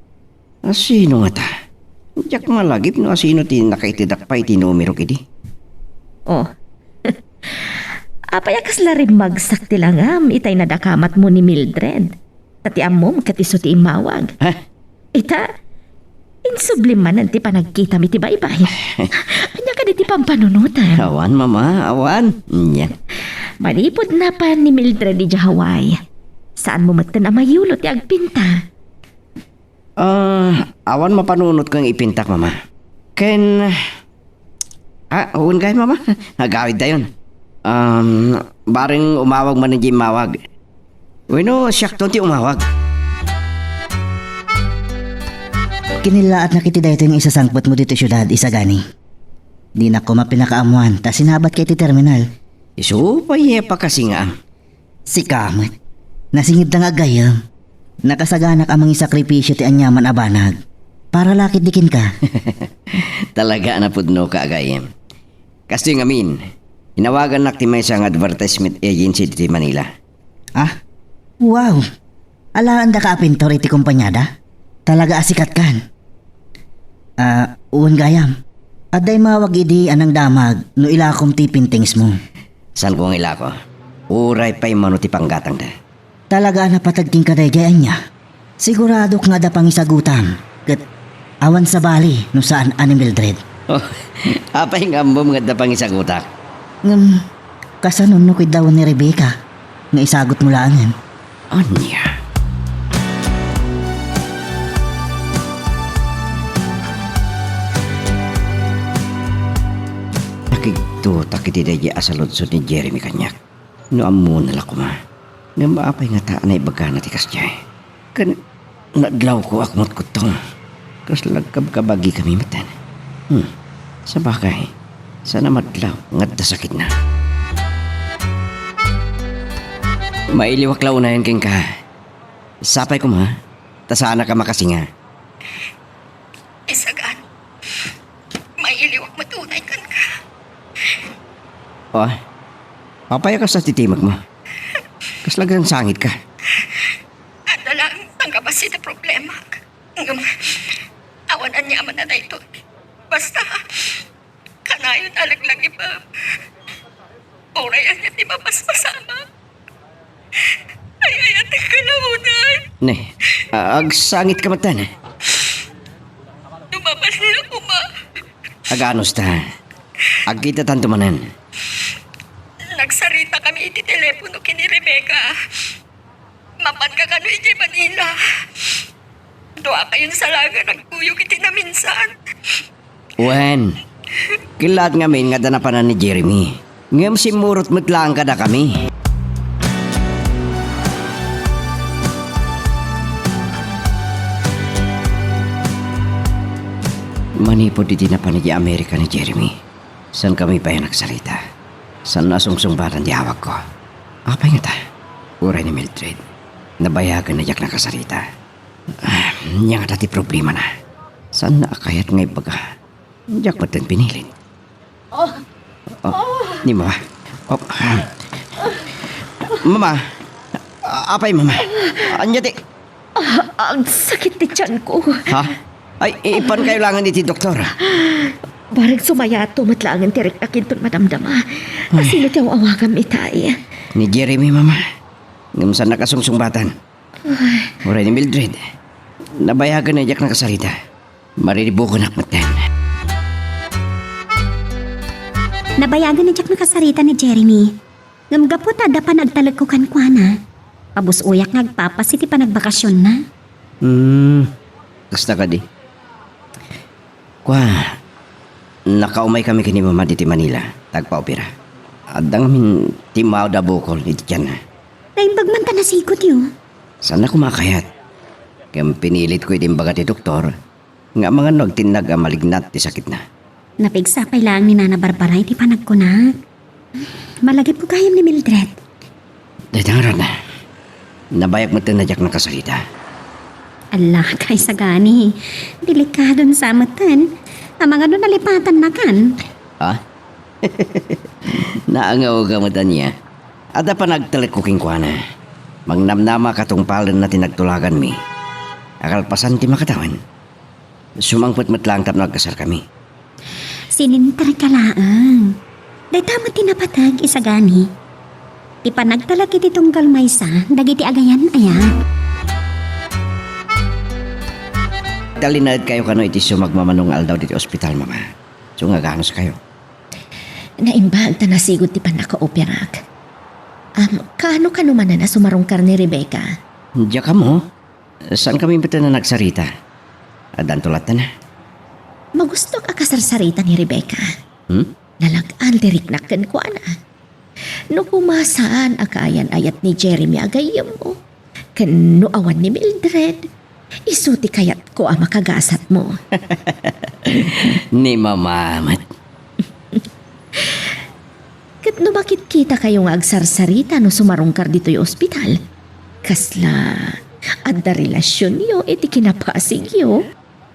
A, sino ngata? Diak malagip no asino ti nakaitedak pay iti numerok idi. Oh. Apay a kasla rimmagsak ti langam itay nadakamatmo ni Mildred? Ta ti ammom ket isu ti immawag. Ha? Ita, insubli manen ti panagkitam iti baybay. Ania kadi ti pampanunotam? Awan, Mama, awan. Nya. Manipud napan ni Mildred idiay Hawaii, saanmo metten a mayulo ti agpinta. Ah, awan mapanunot nga ipintak, Mama. Ken, ah, wen gayam, Mama. Agawidtayon. Um, bareng umawag manen diay immawag. Wenno, siakton ti umawag. Kinillaatnak iti daytoy nga isasangpetmo ditoy siudad, isagani. Dinak koma pinakaammuan, ta sinabatka iti terminal. Isu pay a pakasingaam. Sika met. Nasingibta nga aggayyem. Nakasaganak a mangisakripisio ti aniaman a banag. Para la ketdi kenka. Talaga a napudnoka, aggayyem. Kastoy ngamin, inawagannak ti maysa nga advertisement agency ditoy Manila. Ah? Wow! Alaendaka a pintor iti kompaniada? Talaga a sikatkan. Ah, wen gayam. Adda immawag idi a nangdamag no ilakom ti paintings mo. Saanko nga ilako? Uray pay mano ti panggatangda. Talaga a napateg kenka daydiay ania? Siguradok nga adda pangisagutam, ket awan sabali no saan a ni Mildred. Oh, apay nga ammom nga adda pangisagutak? Ngem, kasano no kiddawen ni Rebecca nga isagutmo laengen? Ania? Nakigtotak iti daydiay a saludsod ni Jeremy kaniak. No ammona la koma. Ngem apay ngata a naibagana ti kasdiay? Ken nadlawko a kumutkuttong. Kasla agkabkabagikami metten. Hmm. Sabagay, saan a madlaw nga adda sakitna. Mailiwak la unayen kenka. Sapay koma, ta saanak a makasinga. Isagan, mailiwak met unay kenka. Oh, apay a kasta ti timekmo? Kasla agsangsangitka? Adda laeng panggabasi ti problemak. Ngem, awan aniaman a daytoy. Basta, kanayon a laglagipem. Uray ania ti mapaspasamak. Ay, ay, ati kalamunan. Ne, a-, agsangit ka metten. Lumabas nila kuma. Aganos ta. Agkitatanto manen. Nagsarita kami iti telepono ken ni Rebecca. Mapan ka kano iti Manila. Dua kayon salagan agkuyog iti naminsan. Wen, kilaat ngamin nga adda napanan ni Jeremy. Ngem simmurot met laeng kadakami. Manipud iti napan iti Amerika ni Jeremy, saan kami pay a nagsarita. Saan a sungsungbatan ti awagko. Apay ngata? Uray ni Mildred. Nabayagen a diak nakasarita. Ah, ania ngata ti problemana? Saan a kayat nga ibaga? Diak metten pinilit. Oh, ni Mama. Oh. Mama. A-, apay, Mama? Ania ti... Ah, agsakit ti tiyanko. Ha? Ay, ipankayo laengen iti doktor. Barek sumayato met laengen ti riknak inton madamdama. Ay. Sino ti aw-awagam itay? Ni Jeremy, Mama. Ngem saan a kasungsungbatan. Uray ni Mildred. Nabayagen a diak nakasarita. Mariribukenak metten. Nabayagen a diak nakasarita ni Jeremy. Ngem gapu ta adda panagtalekko kenkuana, pabus-oyak nga agpapas iti panagbakasionna. Hmm, kasta kadi. Kua, nakaumay kami ken ni Mama ditoy Manila, ta agpaopera. Adda ngamin timmawda a bukol iti tianna. Naimbag man ta nasigotyo. Saan a koma a kayat. Ngem pinilitko idi imbaga ti doktor nga amangan no agtinnag a malignant ti sakitna. Napigsa pay laeng ni Nana Barbara iti panagkunak. Malagipko gayam ni Mildred. Dayta ngarud, nabayag metten a diak nakasarita. Alla, kaysa gani. Delikadon sa metten. Amangan no nalipatannakan. Ha? Naangaw ka met ania? Adda panagtalekko kenkuana. Mangnamnama katungpalenna ti nagtulaganmi. Akalpasan ti makatawen. Sumangpet met laeng tapno agkasarkami. Sininterka laeng. Dayta met ti napateg, isagani. Ti panagtalek iti tunggal maysa dagiti agayan-ayat. Talinaedkayo kano iti isu a mamano nga aldaw ditoy ospital, Mama. Isu nga aganuskayo. Naimbag ta nasigud ti pannakaoperak. Am, kaano kano manen a sumarungkar ni Rebecca? Diak ammo. Saankami metten a nagsarita. Addanto latta. Magustok a kasarsarita ni Rebecca. Hmm? Nalag-an ti riknak kenkuana. No koma saan a kaayan-ayat ni Jeremy a gayyemmo, ken no awan ni Mildred, isu ti kayatko a makagasatmo. Ni Mama met. Ket no makitkitakayo nga agsarsarita no sumarungkar ditoy ospital, kasla adda relasionyo iti kinapasigyo?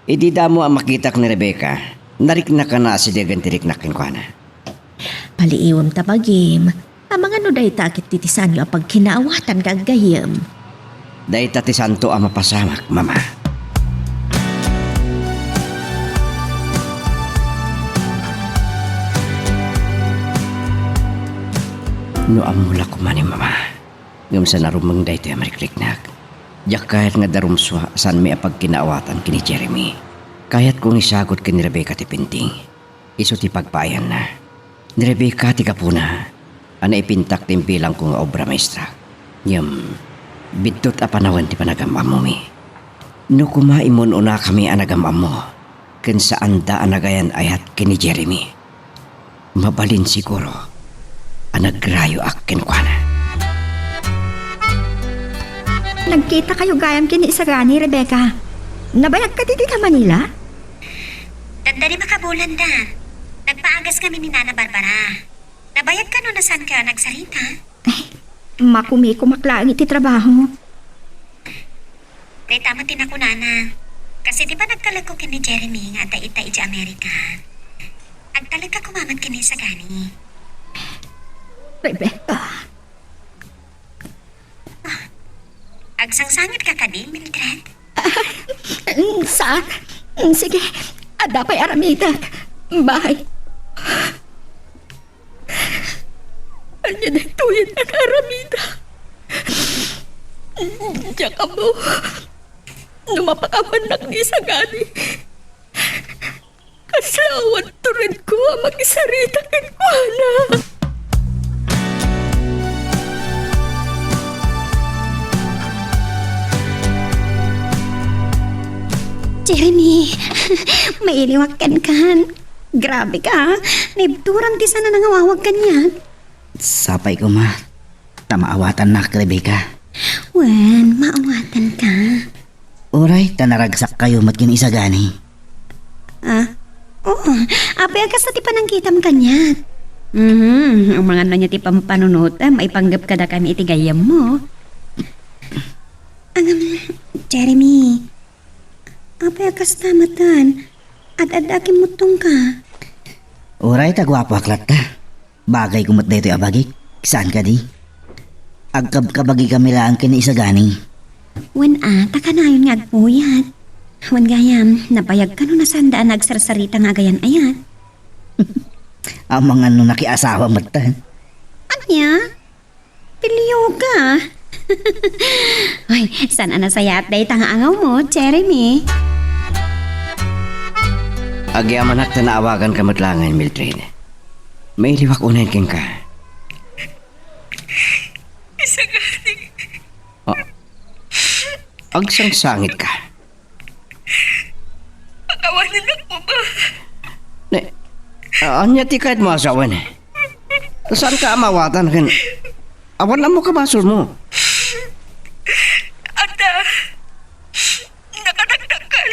Idi damo a makitak ni Rebecca, nariknakana a sidegen ti riknak kenkuana. Paliiwem ta bagim, amangan no dayta ket ti, ti saanyo a pagkinaawatan nga aggayyem. Dayta ti saanto a mapasamak, Mama. No ammo la koma ni Mama, ngem saan a rummeng daytoy a marikriknak. Diak kayat nga adda rumsua a saanmi a pagkinaawatan ken ni Jeremy. Kayatko nga isagut ken ni Rebecca ti painting. Isu ti pagpaayanna. Ni Rebecca ti gapuna a naipintak ti imbilangko nga obra maestra. Ngem, biddut a panawen ti panagam-ammomi. No koma immun-unakami a nagam-ammo, ken saanda a nagayan-ayat ken ni Jeremy, mabalin siguro a nagrayoak kenkuana. Nagkitakayo gayam ken ni Isagani, Rebecca. Nabayag kadi dita Manila? Daddari makabulanda. Nagpaagas kami ni Nana Barbara. Nabayag kano no saankayo a nagsarita? Ay, makumikumak laeng iti trabaho. Dayta met ti nakunana. Kas iti panagtalekko ken ni Jeremy nga adda ita idiay Amerika, agtalekka koma met ken ni Isagani. Rebecca. Agsangsangitka kadi, Mildred? Saan? Sige, adda pay aramidek. Bye. Ania daytoyen a naaramidek? Diak ammo no mapakawannak ni Isagani. Kasla awan turedko a makisarita kenkuana. Jeremy, mailiwak kenkan. Grabe ka, ah. Naibturam ti saan a nangawawag kaniak. Sapay koma, ta maawatannak, Rebecca. Wen, maawatanka. Uray ta naragsakkayo met ken Isagani. Ah? Oo. Apay a kasta ti panangkitam kaniak? Mhm. Amangan ania ti pampanunotem, maipanggep kadakami iti gayyemmo. Ngem, Jeremy, apay a kasta metten? Ad-adda a kimmuttongka. Uray ta guapoak latta. Bagayko met daytoy a bagik, saan kadi? Agkabkabagikami laeng ken ni Isagani. Wen a, ta kanayon nga agpuyat. Wen gayam, nabayagka no nasaanda a nagsarsarita nga agayan-ayat. Amangan no nakiasawa metten. Ania? Pilioka. Ay, saan a nasayaat dayta nga angawmo, Jeremy? Agyamanak ta naawaganka met laengen, Mildred. Mailiwak unayen kenka. Isagani. Ah, agsangsangitka. Pakawanennak koma. Ne, a-, ania ti kayatmo a sawen? Saanka a maawatan ken awan ammo kabasolmo? Adda. Nakadakdakkel.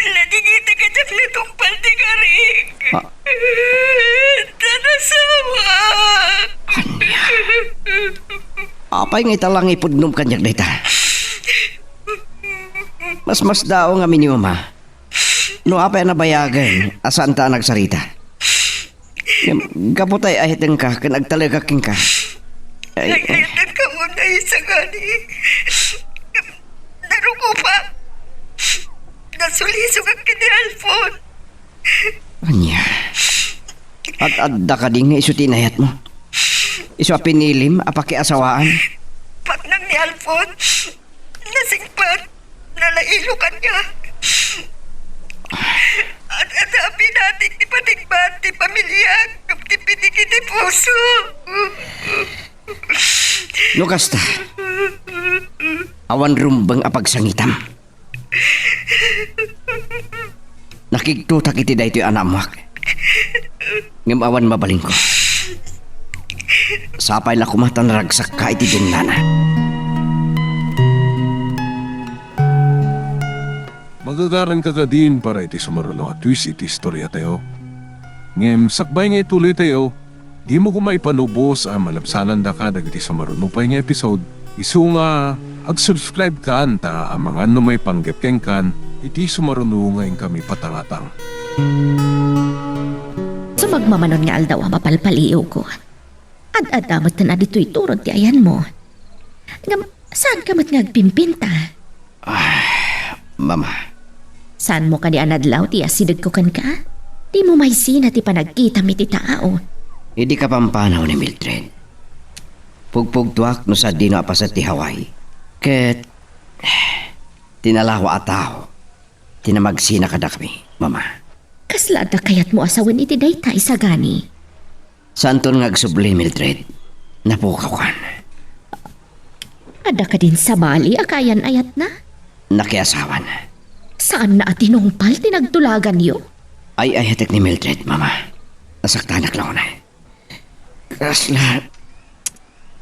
Ladingiti kaniak natungpal ti karik. Ah. Ta nasawak. Ania? Apay nga ita la nga ipudnom kaniak dayta? Masmasdaaw ngamin ni Mama no apay a nabayagen a saanta a nagsarita. Ngem gapu ta ay-ayatenka ken agtalekak kenka. Ay, ay. Ay-ayatenka unay, Isagani. Narukopek. Nasulisogak ken ni Alfon. Ania? Ad-adda kadi nga isu ti inayatmo? Isu a pinilim a pakiasawaan? Paknang ni Alfon. Nasingpet. Nalailo kaniak. Ad-adda a pinatik ti patingbat ti pamiliak ngem ti pitik iti puso. No kasta, awan rumbeng a pagsangitam. Nakigtotak iti daytoy a naammoak. Ngem awan mabalinko. Sapay la koma ta naragsakka iti dumnana. Magagaranka kadin para iti sumaruno a twist iti istoriatayo. Ngem sakbay nga ituloytayo, dimo koma ipanubos a malabsanandaka dagiti sumaruno pay nga episode. Isu nga ag-subscribe kan ta amangan no maipanggep kenkan iti sumaruno nga inkami patangatang. Sumagmamano nga aldaw a mapalpaliiwko. Ad-adda met ken a ditoy turod ti ayanmo. Ngem, saanka met nga agpimpinta? Ah, Mama. Saanmo kadi a nadlaw ti asidegko kenka? Dimo maisina ti panagkitam iti tao. Idi kapampanaw ni Mildred, pugpugtoak no sadino a paset ti Hawaii. Ket, ti nalawa a tao ti namagsina kadakami, Mama. Kasla adda kayatmo a sawen iti dayta, Isagani? Saanton nga agsubli, Mildred. Napukawkan. Adda kadin sabali a kaayan-ayatna? Nakiasawan. Saanna a tinungpal ti nagtulaganyo? Ay-ayatek ni Mildred, Mama. Nasaktanak la unay. Kasla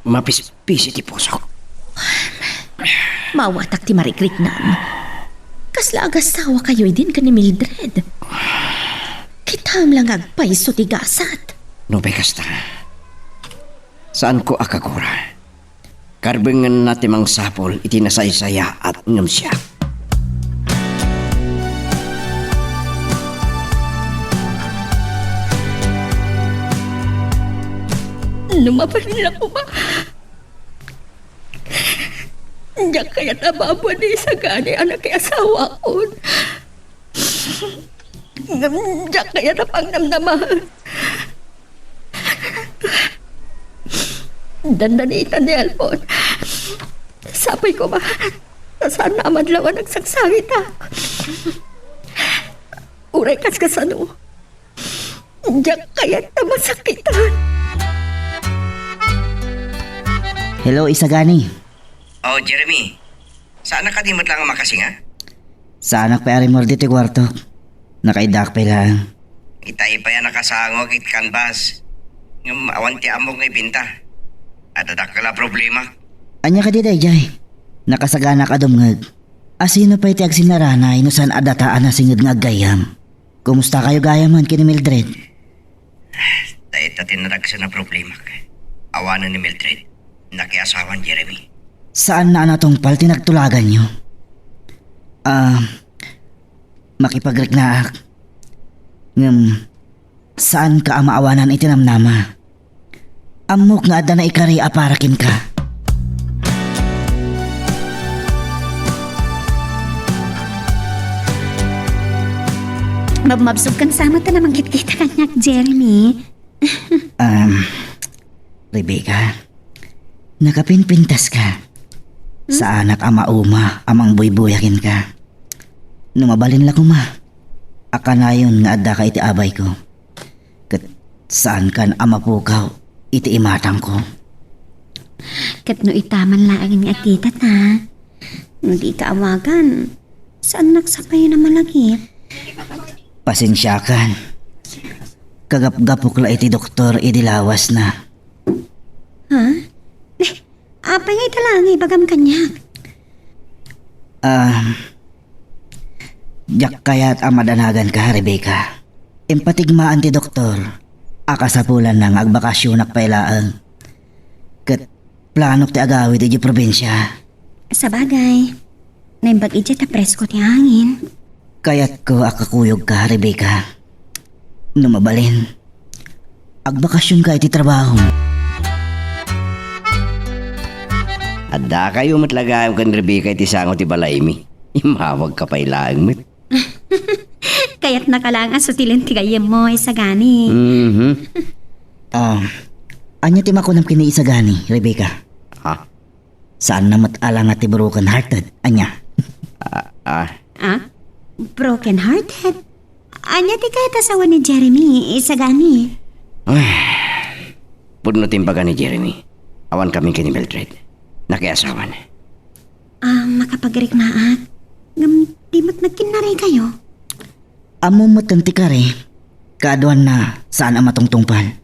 mapispisi ti pusok. Maawatak ti marikriknam. Kasla agasawakayo idin ken ni Mildred? Kitam la nga agpayso ti gasat. Nupay kasta, saanko a kagura. Karbengenna ti mangsapul iti nasaysayaat ngem siak. No mabalin la koma, Diak kayat a babaen ni Isagani a nakiasawakon. Ngem diak kayat a pangnamnamaen. Dandanitan ni Alfon. Sapay koma ta saanna a madlaw a nagsagsagitak. Uray kas kasano, diak kayat a masakitan. Hello, Isagani. Oh, Jeremy. Saan ka di met lang makasinga? Saanak pay a rimmuar ditoy kuartok. Nakaiddaak pay laeng. Itay pay a nakasangok iti canvas. Ngem awan ti ammok nga ibinta. Adda dakkel a problema. Ania kadi daydiay? Nakasaganak a dumngeg. Asino pay ti agsinnaranay no saan a data a nasinged nga aggayyem? Kumusta kayo gayamen ken ni Mildred? Dayta ti naragsen a problemak. Awanen ni Mildred. Nakiasawan Jeremy. Saanna a natungpal ti nagtulaganyo? Ah, makipagriknaak. Ngem, saanka a maawanan iti namnama. Ammok nga adda naikari a para kenka. Mabmabsogkan sa met ta namangitkita kaniak, Jeremy. Um, Rebecca, nakapinpintaska. Hmm? Saanak a mauma a mangbuybuya kenka. No mabalin la koma, a kanayon nga addaka iti abayko. Ket saankan a mapukaw iti imatangko. Ket no ita man laeng nga agkitata, no dika awagan, saannak sa pay a malagip. Pasensiakan. Kagapgapok la iti doktor idi lawasna. Ha? Eh, apay nga ita laeng nga ibagam kaniak? Ah, diak kayat a madanaganka, Rebecca. Impatigmaan ti doktor a kasapulanna nga agbakasyonak pay laeng. Ket planok ti agawid idiay probinsia. Sabagay, naimbag idiay ta presko ti hangin. Kayatko a kakuyogka, Rebecca. No mabalin, agbakasyonka iti trabaho. Addakayo met la gayam ken Rebecca iti sango ti balaymi. Immawagka pay laeng met. Kayatnaka laeng a sutilen ti gayyemmo, Isagani. Mhm. Ah, ania ti makunam ken ni Isagani, Rebecca? Ha? Saanna met a langa ti broken hearted, ania? Ah, ah. Ah? Broken hearted? Ania ti kayat a sawen ni Jeremy, Isagani? Ay, pudno ti imbaga ni Jeremy. Awan kami ken ni Mildred. Nakiasawan. Ah, makapagriknaak. Ngem di met nagkinnarikayo? Ammom met ti kari, kaaduanna saan a matungtungpal.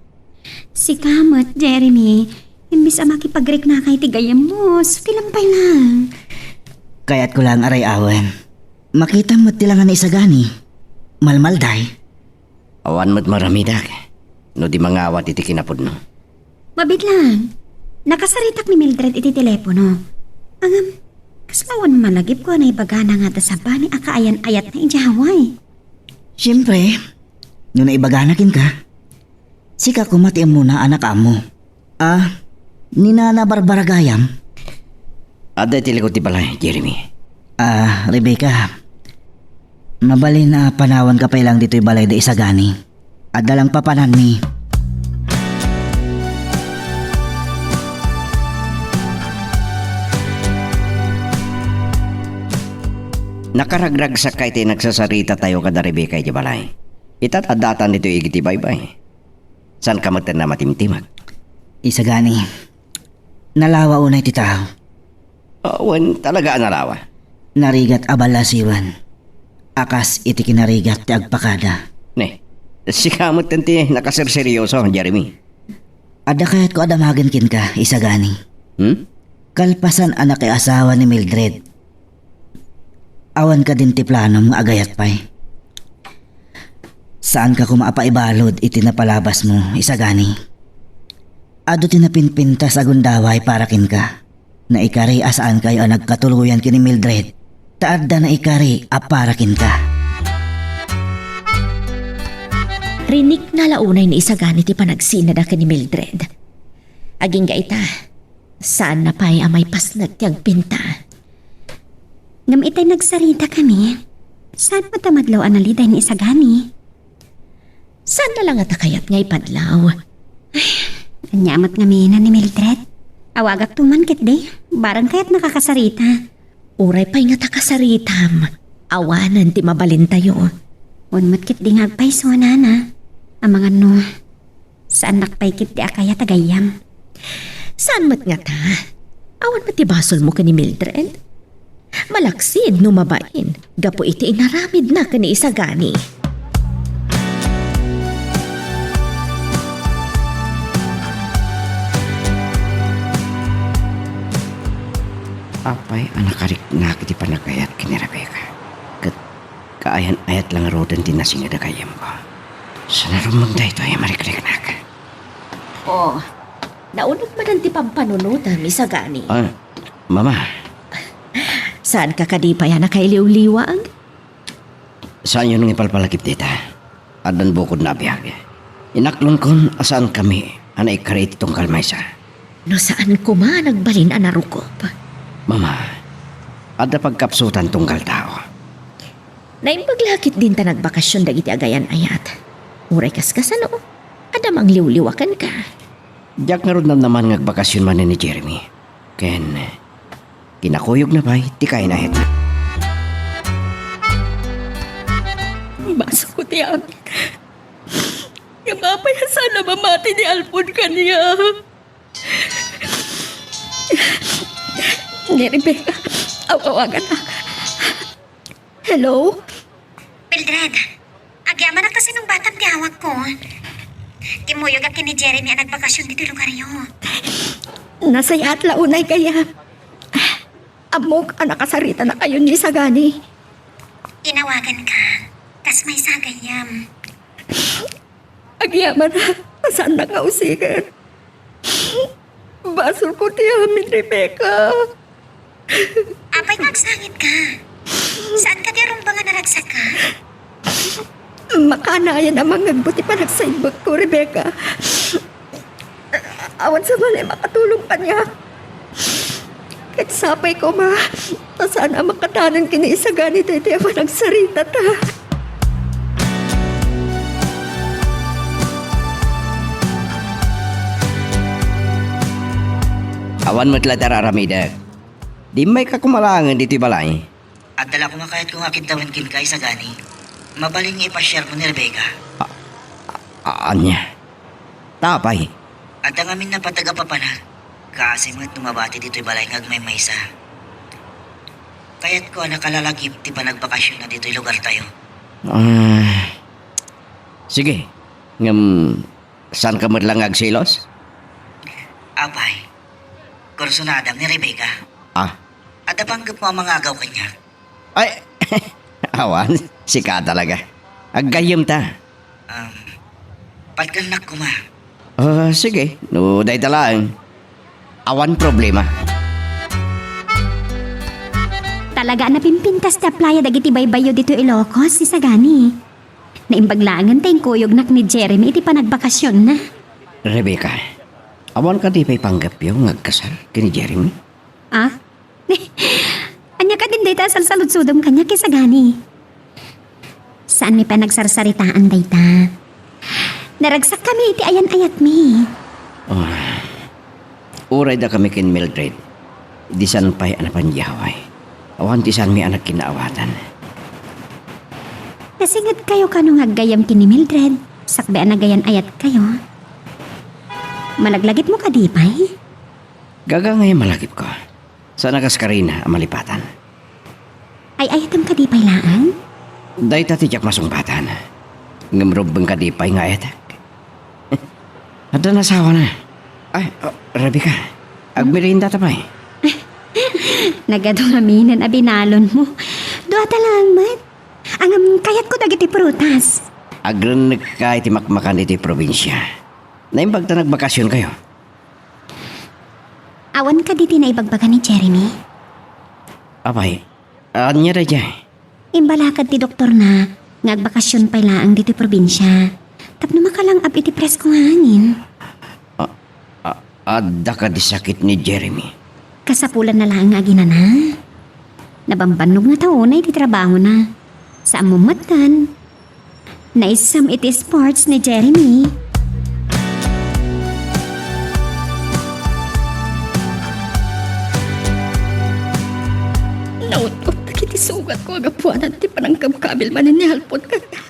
Sika met, Jeremy, imbes a makipagriknaka iti gayyemmo, sutilam pay laeng. Kayatko laeng a ray-awen. Makitam met ti langa ni Isagani. Malmalday. Awan met maramidak no di mangawat iti kinapudno. Mabiit laeng, nakasaritak ni Mildred iti telepono. Ngem, kasla awan malagipko a naibagana nga adda sabali a kaayan-ayatna idiay Hawaii. Siempre, no naibagana kenka, sika koma ti ammona a nakaammo. Ah, ni Nana Barbara gayam? Adda iti likod ti balay, Jeremy. Ah, Rebecca, mabalin a panawanka pay laeng ditoy balay da Isagani. Adda lang papananmi. Nakaragragsakka iti nagsasarita tayo kada Rebecca iti balay. Ita, addatan ditoy igid ti baybay. Saanka met a matimtimag? Isagani, nalawa unay ti tao. Ah, wen, talaga a nalawa. Narigat a ballasiwen. A kas iti kinarigat ti agpakada. Ne, sika met ti nakaserseryoso, Jeremy. Adda kayatko a damagen kenka, Isagani. Hmm? Kalpasan a nakiasawa ni Mildred, awan kadin ti planom nga agayat pay? Saanka koma a paibalud iti napalabasmo, Isagani. Adu ti napinpintas a gundaway para kenka. Naikari a saankayo a nagkatuloyan ken ni Mildred, ta adda naikari a para kenka. Rinikna la unay ni Isagani ti panagsinada ken ni Mildred. Agingga ita, saanna pay a maipasnek ti agpinta. Ngem itay nagsaritakami, saan met a madlaw a naliday ni Isagani? Saan na la ngata kayat nga ipadlaw? Ay, ania met ngamin ni Mildred? Awagakto man ketdi, barang kayat nakakasarita. Uray pay ngata kasaritam, awanen ti mabalintayo. Wen met ketdi nga agpayso, nana. Amangan no, saannak pay ketdi a kayat a gayyem. Saan met ngata? Awan met ti basolmo ken ni Mildred? Malaksid no mabain gapu iti inaramidna ken ni Isagani. Apay a nakariknak iti panagayat ken ni Rebecca? Ket kaayan-ayat la ngaruden ti nasinged a gayyemko. Saan a rumbeng daytoy a marikriknak? Oh, nauneg manen ti pampanunotam, Isagani. Ah, Mama. Saanka kadi pay a nakailiwliwag? Saanyo nga ipalpalagip dita. Addan bukodna a biag. Inaklonkon a saankami a naikkari iti tunggal maysa. No saan koma a nagbalin a narukop. Mama, adda pagkapsutan tunggal tao. Naimbag la ketdin ta nagbakasyon dagiti agayan-ayat. Uray kaskasano, adda mangliwliwa kenka. Diak ngarud namnaman nga agbakasyon manen ni Jeremy. Ken kinakuyogna pay ti kayan-ayatna. Basolko ti amin. Ngem apay a saan a mamati ni Alfon kaniak? Ni Rebecca, aw-awagannak. Hello? Mildred, agyamanak ta sinungbatam ti awagko. Kimmuyogak ken ni Jeremy a nagbakasyon ditoy lugaryo. Nasayaat la unay gayyem. Ammok a nakasaritanakayon ni Isagani. Inawaganka, kas maysa a gayyem. Agyamanak ta saannak nga usigen. Basolko ti amin, Rebecca. Apay nga agsangitka? Saan kadi a rumbeng a naragsakka? Makanayon a mangngegmo ti panagsaimbekko, Rebecca. Awan sa malay makatulong kaniak. Ket sapay koma, ta saan a makadanon ken ni Isagani daytoy a panagsaritata. Awan met la ti ar-aramidek. Dimmayka koma laengen ditoy balay. Adda la koma kayatko nga akiddawen kenka, Isagani. Mabalin nga ipasiarmo ni Rebecca. A-, a-, ania? Ta apay? Adda ngamin a pateg a papanag. Kaasi met no mabati ditoy balay nga agmaymaysa. Kayatko a nakalalagip ti panagbakasionna ditoy lugartayo. Ah, sige. Ngem, saanka met la nga agselos? Apay, kursunadam ni Rebecca. Ah? Adda panggepmo a mangagaw kaniak? Ay, awan, sika talaga. Aggayyemta. Um, patgennak koma. Ah, sige, no dayta laeng. Awan problema. Talaga a napimpintas ti aplaya dagiti baybayyo ditoy Ilocos, Isagani. Naimbag laengen ta inkuyognak ni Jeremy iti panagbakasionna. Rebecca, awan kadi pay panggepyo nga agkasar ken ni Jeremy? Ah? Ania kadin dayta a salsaludsodem kaniak, Isagani? Saanmi pay a nagsarsaritaan dayta. Naragsakkami iti ayan-ayatmi. Ah, uray dakami ken Mildred, di saan pay a napangyaway. Awan ti saanmi a nagkinnaawatan. Nasingedkayo kano nga aggayyem ken ni Mildred, sakbay a nagayan-ayatkayo? Malaglagipmo kadi pay? Gaga ngay a malagipko. Saan a kas karina a malipatan. Ay-ayatem kadi pay laeng? Dayta ti diak masungbatan. Ngem rumbeng kadi pay nga ayatek. Adda nasawana. Ay, oh, Rebecca, agmeriendata pay. Nagadu ngaminen a binalonmo. Duata laeng met. Ngem kayatko dagiti prutas. Agrennekka iti makmakan iti probinsia. Naimbag ta nagbakasionkayo. Awan kadi ti naibagbaga ni Jeremy? Apay, ania daydiay? Imbalakad ti doktorna nga agbakasion pay laeng ditoy probinsia tapno makalang-ab iti presko nga hangin. A-, a-, adda kadi sakit ni Jeremy? Kasapulanna laeng nga aginana. Nabambannog nga tao na iti trabahona. Saan mo met kan? Naisam iti sports ni Jeremy. Naut-ot dagiti sugatko a gapuanan ti panangkabkabil manen ni Alfon kaniak.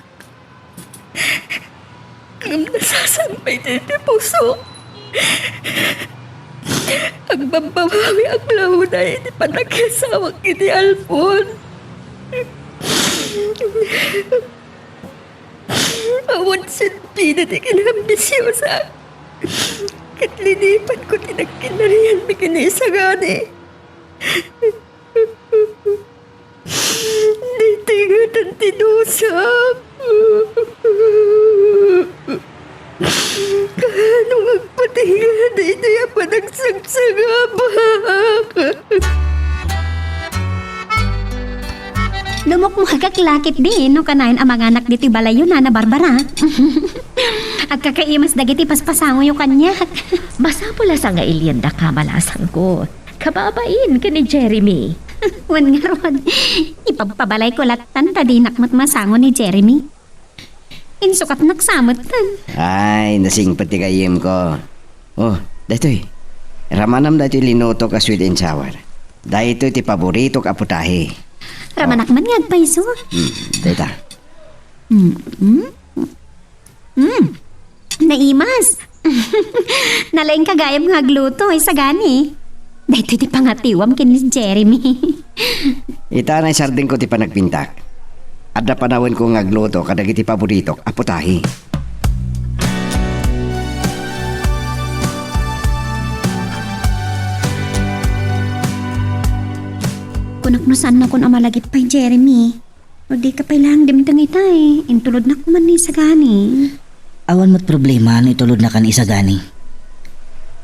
Ngem nasasambay ti, ti puso. Agbabbabawi ak la unay iti pannakiasawak ken ni Alfon. Awan sentida ti kinaambisiosak. Ket linipanko ti nagkinarianmi ken ni Isagani. Daytoy ngaten ti dusak. Kaano nga agpatingga daytoy a panagsagsagabak? Lumukmuagak la ketdi no kanayon a manganak ditoy balayyo, Nana Barbara. Agkakaimas dagiti paspasangoyo kaniak. Masapul a sangailiendaka, malasangko. Kababain ken ni Jeremy. Wen ngarud, ipagpabalayko lattan ta dinak met masango ni Jeremy. Insukatnak sa metten. Ay, nasingpet ti gayyemko. Oh, daytoy. Ramanam daytoy linutok a sweet and sour. Daytoy ti paboritok a putahe. Ramanak man nga agpayso. Hmm, dayta. Mm-mm. Mm. Naimas. Nalaingka gayam nga agluto, Isagani. Daytoy ti pangatiwam ken ni Jeremy. Ita, naisardengko ti panagpintak. Adda panawenko nga agluto kadagiti paboritok a putahe. Kunak no saannakon a malagip pay, Jeremy. No dika pay laeng dimteng ita, eh. Intulodnak man ni Isagani. Awan met problema no itulodnaka ni Isagani.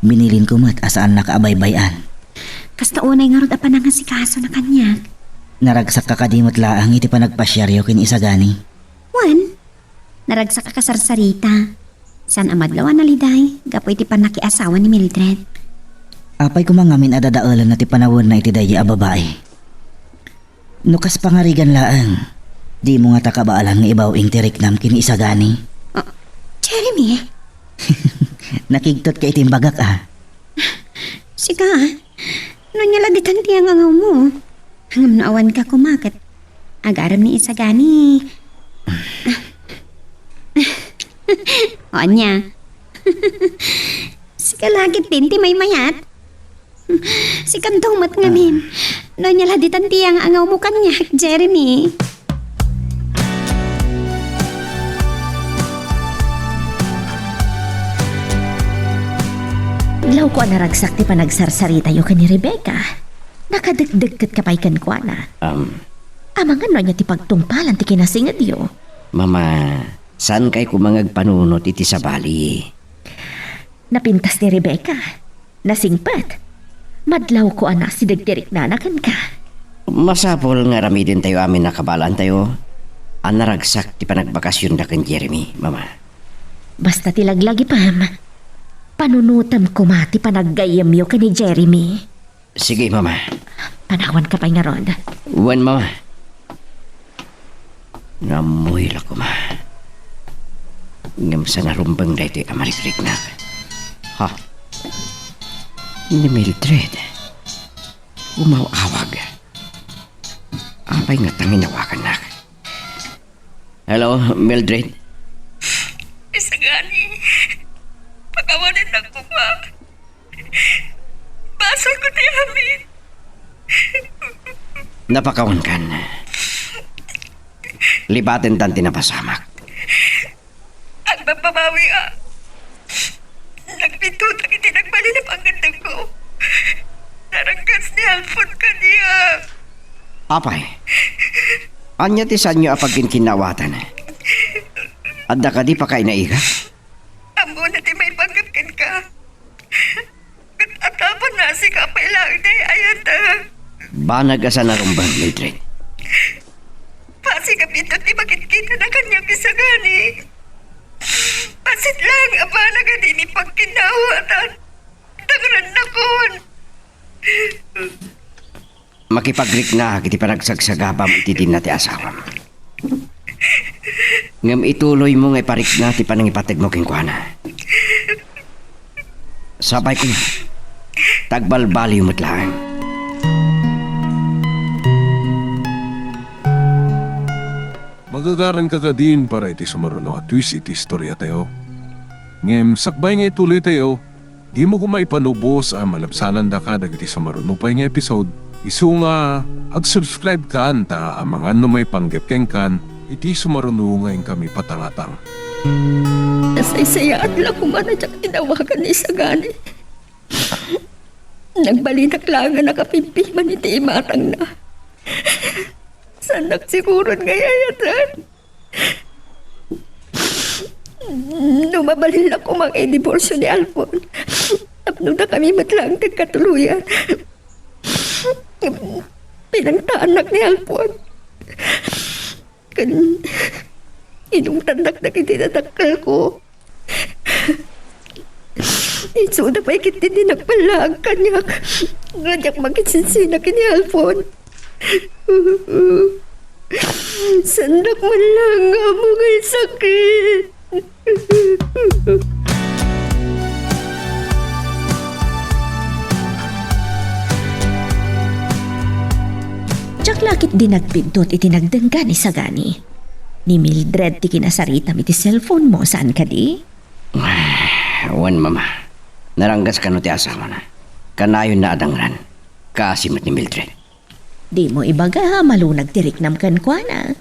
Binilinko met a saannaka a baybay-an. Kasta unay ngarud a panangasikasona kaniak. Naragsakka kadi met laeng iti panagpasiaryo ken ni Isagani? Wen, naragsak a kasarsarita. Saan a madlaw a naliday gapu iti pannakiasawa ni Mildred. Apay koma ngamin a dadaelenna ti panawenna iti daydi a babai? No kas pangarigan laeng, dimo ngata kabaalan nga ibaw-ing ti riknam ken ni Isagani? Ah, Jeremy? Nakigtotka iti imbagak, a. Sika, no ania la ditan ti angangawmo? Ngem no awanka koma ket agarem ni Isagani. O ania? Sika la ketdin ti maymayat? Sikanto met ngamin. No ania la ditan ti angangawmo kaniak, Jeremy? Adlawko a naragsak ti panagsarsaritayo ken ni Rebecca. Nakadekdekketka pay kenkuana. Um. Amangan no ania ti pagtungpalan ti kinasingedyo. Mama, saankay koma nga agpanunot iti sabali. Napintas ni Rebecca. Nasingpet. Madlawko a nasideg ti riknana kenka. Masapul nga aramidentayo amin a kabaalaantayo a naragsak ti panagbakasionda ken Jeremy, Mama. Basta ti laglagipem, panunotem koma ti panaggayyemyo ken ni Jeremy. Sige, Mama. Panawanka pay ngarud. Wen, Mama. Nammuy la koma. Ngem saan a rumbeng daytoy a marikriknak. Ha? Ni Mildred. Umaw-awag. Apay nga tanginawagannak? Hello, Mildred? Isagani, pakawanennak koma. Basolko ti amin. Napakawankan. Libatentan ti napasamak. Agbabbabawi a. Nagpintotak iti nagbalin a pangngeddengko. Naranggas ni Alfon kaniak. Apay, ania ti saanyo a pagkinkinnaawatan? Adda kadi pakainaiga? Ammona ti maipanggep kenka. Ket atapan a sika pay laeng ti ay-ayatek. Banag a saan a rumbeng, Mildred. Bassit a biit ti makitkitana kaniak isagani. Bassit laeng a banag a dimi pagkinnaawatan. Dangrannakon. makipagriknaak iti panagsagsagabam iti dinna ti asawam. Ngem ituloymo nga iparikna ti panangipategmo kenkuana. Sapay koma, ta agbalbaliw met laeng. Magagaran ka kadin para iti sumaruno a twist iti istoriatayo. Ngem sakbay nga ituloytayo, dimo koma ipanubos a malabsanandaka dagiti sumaruno pay nga episode, isu nga ag-subscribe kan ta amangan no maipanggep kenkan iti sumaruno nga inkami patangatang. Nasaysayaat la koma a diak inawagan ni Isagani. Nagbalinak laeng a nakapimpiman iti imatangna. Saannak siguron nga ay-ayatan. No mabalin la koma nga idiborsio ni Alfon, tapno dakami met laeng ti agkatuloyan. Pinangtaannak ni Alfon. Ken inungtannak dagiti nadakkelko. Isuda pay ketdi ti nagballaag kaniak nga diak makisinsinak ken ni Alfon. Saandak man laeng nga ammo nga sakit. Diak la ketdi nagbiddut iti nagdenggan ni Sagani. Ni Mildred ti kinasaritam iti cellphone mo, saan kadi? Wen, Mama. Naranggas kano ti asawana. Kanayonna a dangran. Kaasi met ni Mildred. Dimo ibaga a malunag ti riknam kenkuana.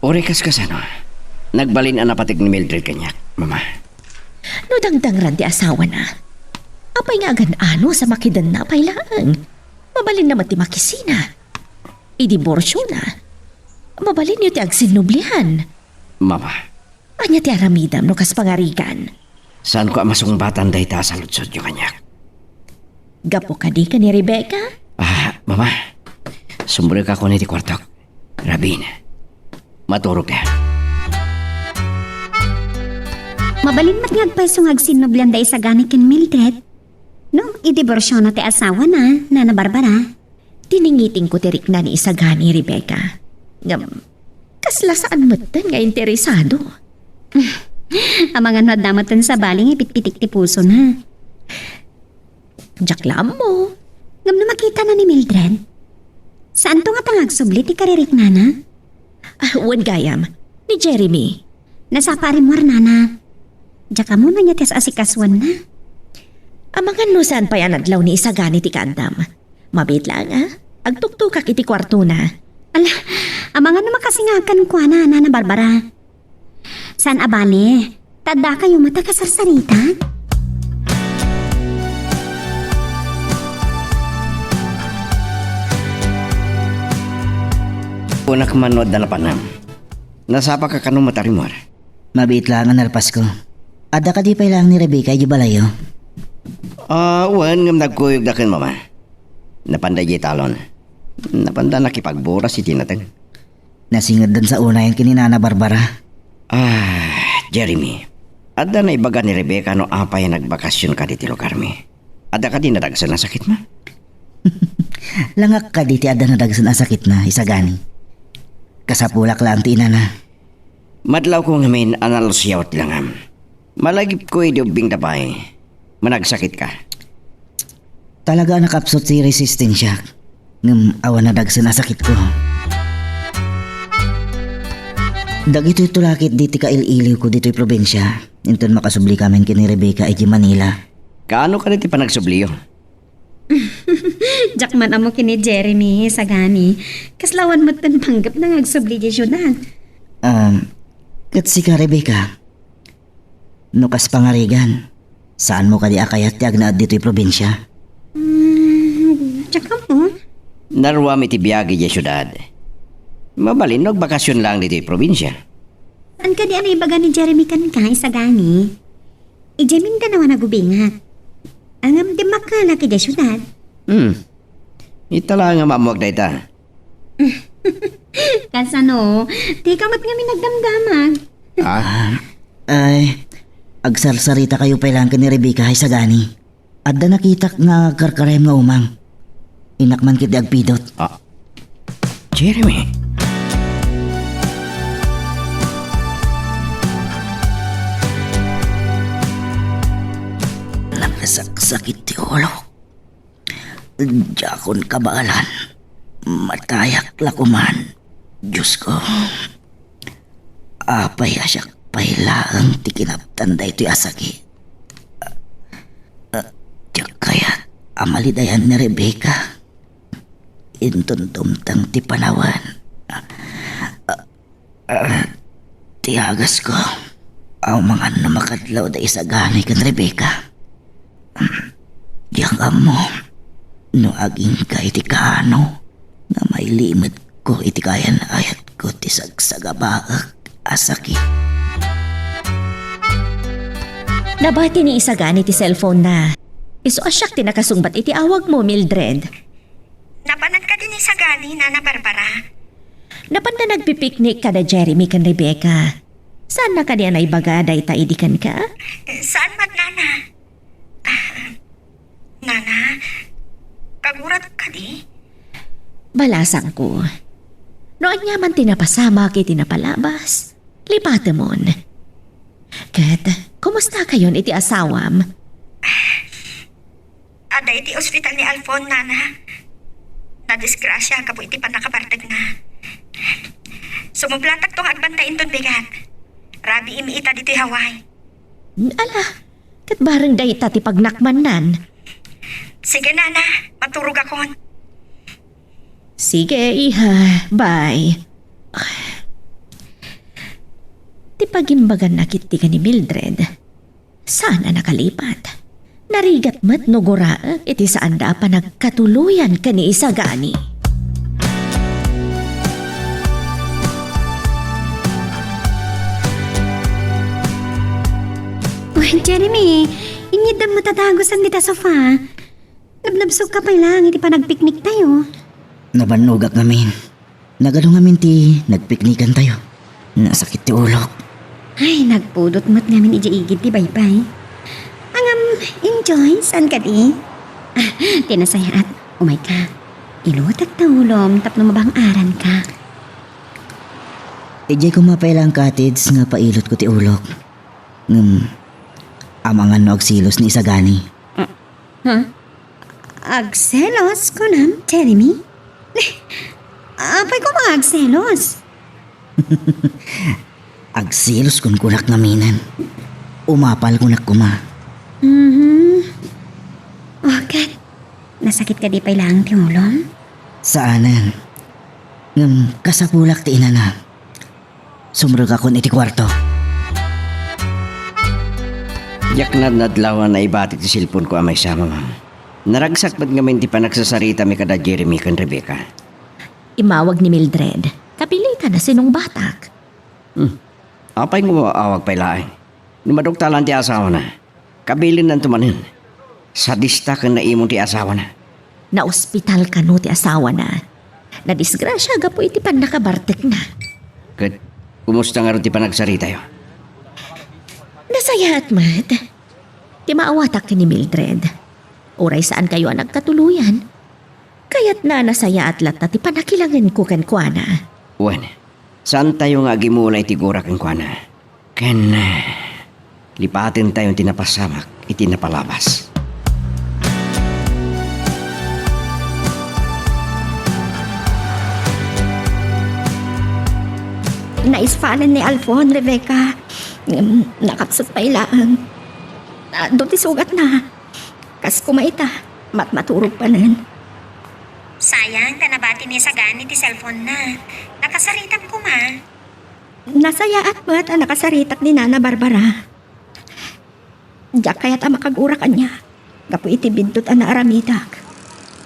Uray kas kasano, nagbalin a napateg ni Mildred kaniak, Mama. No dangdangran ti asawana, apay nga agan-anos a makidenna pay laeng? Mabalinna met ti makisina. Idiborsiona. Mabalinyo ti agsinnublian. Mama. Ania ti aramidam no kas pangarigan? Saanko a masungbatan dayta a saludsodyo kaniak. Gapu kadi ken ni Rebecca? Ah, Mama. Sumrekakon iti kuartok. Rabin. Maturogka. Mabalin met nga agpayso nga agsinnublian da Isagani ken Mildred. No, idiborsiona ti asawana, Nana Barbara. Tiningitingko ti rikna ni Isagani, Rebecca. Ngem, kasla saan metten nga interesado. Amangan no adda metten sabali nga ipitpitik ti pusona. Diak la ammo. Ngem no makitana ni Mildred, saanto ngata nga agsubli ti kaririknana? Ah, wen gayam, ni Jeremy. Nasapa a rimmuar, Nana. Diak ammo no ania ti as-asikasuanna. Amangan no saan pay a nadlaw ni Isagani ti kaaddam. Mabiit laeng, a? Agtuktokak iti kuartona. Ala, amangan no makasingakan kuana, Nana Barbara. Saan a bale, ta addakayo met a kasarsarita? Kunak man no adda napanem. Nasapaka kano met a rimmuar? Mabiit laeng a nalpasko. Adda kadi pay laeng ni Rebecca idiay balayyo? Ah, wen, ngem nagkuyogda ken Mama. Napanda idiay talon. Napanda nakipagburas iti nateng. Nasingeddan sa unayen ken ni Nana Barbara. Ah, Jeremy, adda naibaga ni Rebecca no apay a nagbakasionka ditoy lugarmi? Adda kadi nadagsen a sakitna? Langak kadi ti adda nadagsen a sakitna, Isagani. Kasapulak laeng ti inana. Madlawko ngamin a nalusiaw ti langam. Malagipko idi ubbingda pay, managsakitka. Talaga a nakapsut ti resistensiak, ngem awan nadagsen a sakitko. Dagitoyto la ketdi ti kail-iliwko ditoy probinsia, inton makasublikamin ken ni Rebecca idiay Manila. Kaano kadi ti panagsubliyo? Diak man ammo ken ni Jeremy, Sagani. Kasla awan metten panggepna nga agsubli idiay siudad. Um, ket sika, Rebecca, no kas pangarigan, saanmo kadi a kayat ti agnaed ditoy probinsia? Hmm, diak ammo. Naruam iti biag idiay siudad. Mabalin no agbakasion laeng ditoy probinsia. Saan kadi a naibaga ni Jeremy kenka, Isagani? Idiay Mindanao a nagubingak. Ngem dimmakkelak idiay siudad. Hmm. Ita laeng a maammuak dayta. Kasano? Dika met ngamin nagdamdamag. Ah. Ay, agsarsaritakayo pay laeng ken ni Rebecca, Isagani. Adda nakitak nga agkarkarayam nga umang. Innak man ketdi agpidot. Ah. Jeremy. Nakasaksakit ti ulok. Diakon kabaelan. Matayak la koman. Diosko. Apay a siak pay laeng ti kinaptan daytoy a sakit? Ah, ah, diak kayat a malidayan ni Rebecca. Inton dumteng ti panawen. Ah, ah, ti agasko. Aw, mangan no makadlaw da isagani ken Rebecca. Diak ammo no agingga iti kaano nga mailimetko iti kayan-ayatko ti sagsagabaek a sakit. Nabati ni Isagani ti cellphone na. Isu a siak ti nakasungbat iti awagmo, Mildred. Napanan kadi ni Isagani, Nana Barbara? Napanna nagpipiknik kada Jeremy ken Rebecca. Saanna kadi a naibaga dayta idi kenka? Saan met, Nana. Ah, Nana, kagurat kadi? Balasangko. No ania man ti napasamak iti napalabas, lipatemon. Ket, kumustakayon iti asawam? Adda iti ospital ni Alfon, Nana. Nadisgrasya gapu iti pannakabartekna. Sumublatakto nga agbantay inton bigat. Rabii mi ita ditoy Hawaii. Ala, ket bareng dayta ti pagnakmannan. Sige, Nana. Maturogakon. Sige, iha. Bye. Ti pagimbaganna ketdi ken ni Mildred, saan a nakalipat. Narigat met no guraek iti saanda a panagkatuloyan ken ni Isagani. Uy, Jeremy, inyidam met a dagusan dita sofa. Nabnabsogka pay laeng iti panagpikniktayo. Nabannogak ngamin. Nagadu ngamin ti nagpiknikantayo. Nasakit ti ulok. Ay, nagpudot met ngamin idiay igid ti baybay. Ngem, enjoy, saan kadi? Ah, ti nasayaat, umayka. Ilutek ta ulom tapno mabang-aranka. Idiay koma pay laeng cottage nga pailotko ti ulok. Ngem, amangan no agselos ni Isagani. Huh? Agselos, kunam, Jeremy? Apay koma agselos? Agselos kunkunak ngaminen. Umapal kunak koma. Mhm. O, ket, nasakit kadi pay laeng ti ulom? Saanen. Ngem, kasapulak ti inana. Sumrekakon iti kuarto. Diak nadnadlaw a naibatik ti cellphone-ko a maysa, Mama. Naragsak met ngamin ti panagsasaritami kada Jeremy ken Rebecca. Immawag ni Mildred. Kapilitan a sinungbatak. Hmm. Apay nga awag pay laeng? No maduktalan ti asawana, kabilinnanto manen. Sadista ken naimon ti asawana. Naospital kano ti asawana. Nadisgrasya gapu iti pannakabartekna. Ket kumusta ngarud ti panagsaritayo? Nasayaat met. Ti maawatak ken ni Mildred. Uray saankayo a nagkatuloyan, kayatna a nasayaat latta ti pannakilangenko kenkuana. Wen, saantayo nga agimula iti gura kenkuana. Ken, eh, lipatentayon ti napasamak iti napalabas. Naisfalen ni Alfon, Rebecca. Ngem nakapsut pay laeng. Adu ti sugatna. Kas koma ita, matmaturog panen. Sayang ta nabati ni Sagani ti cellphone-na. Nakasaritam koma. Nasayaat met a nakasaritak ni Nana Barbara. Diak kayat a makagura kaniak gapu iti biddut a naaramidak.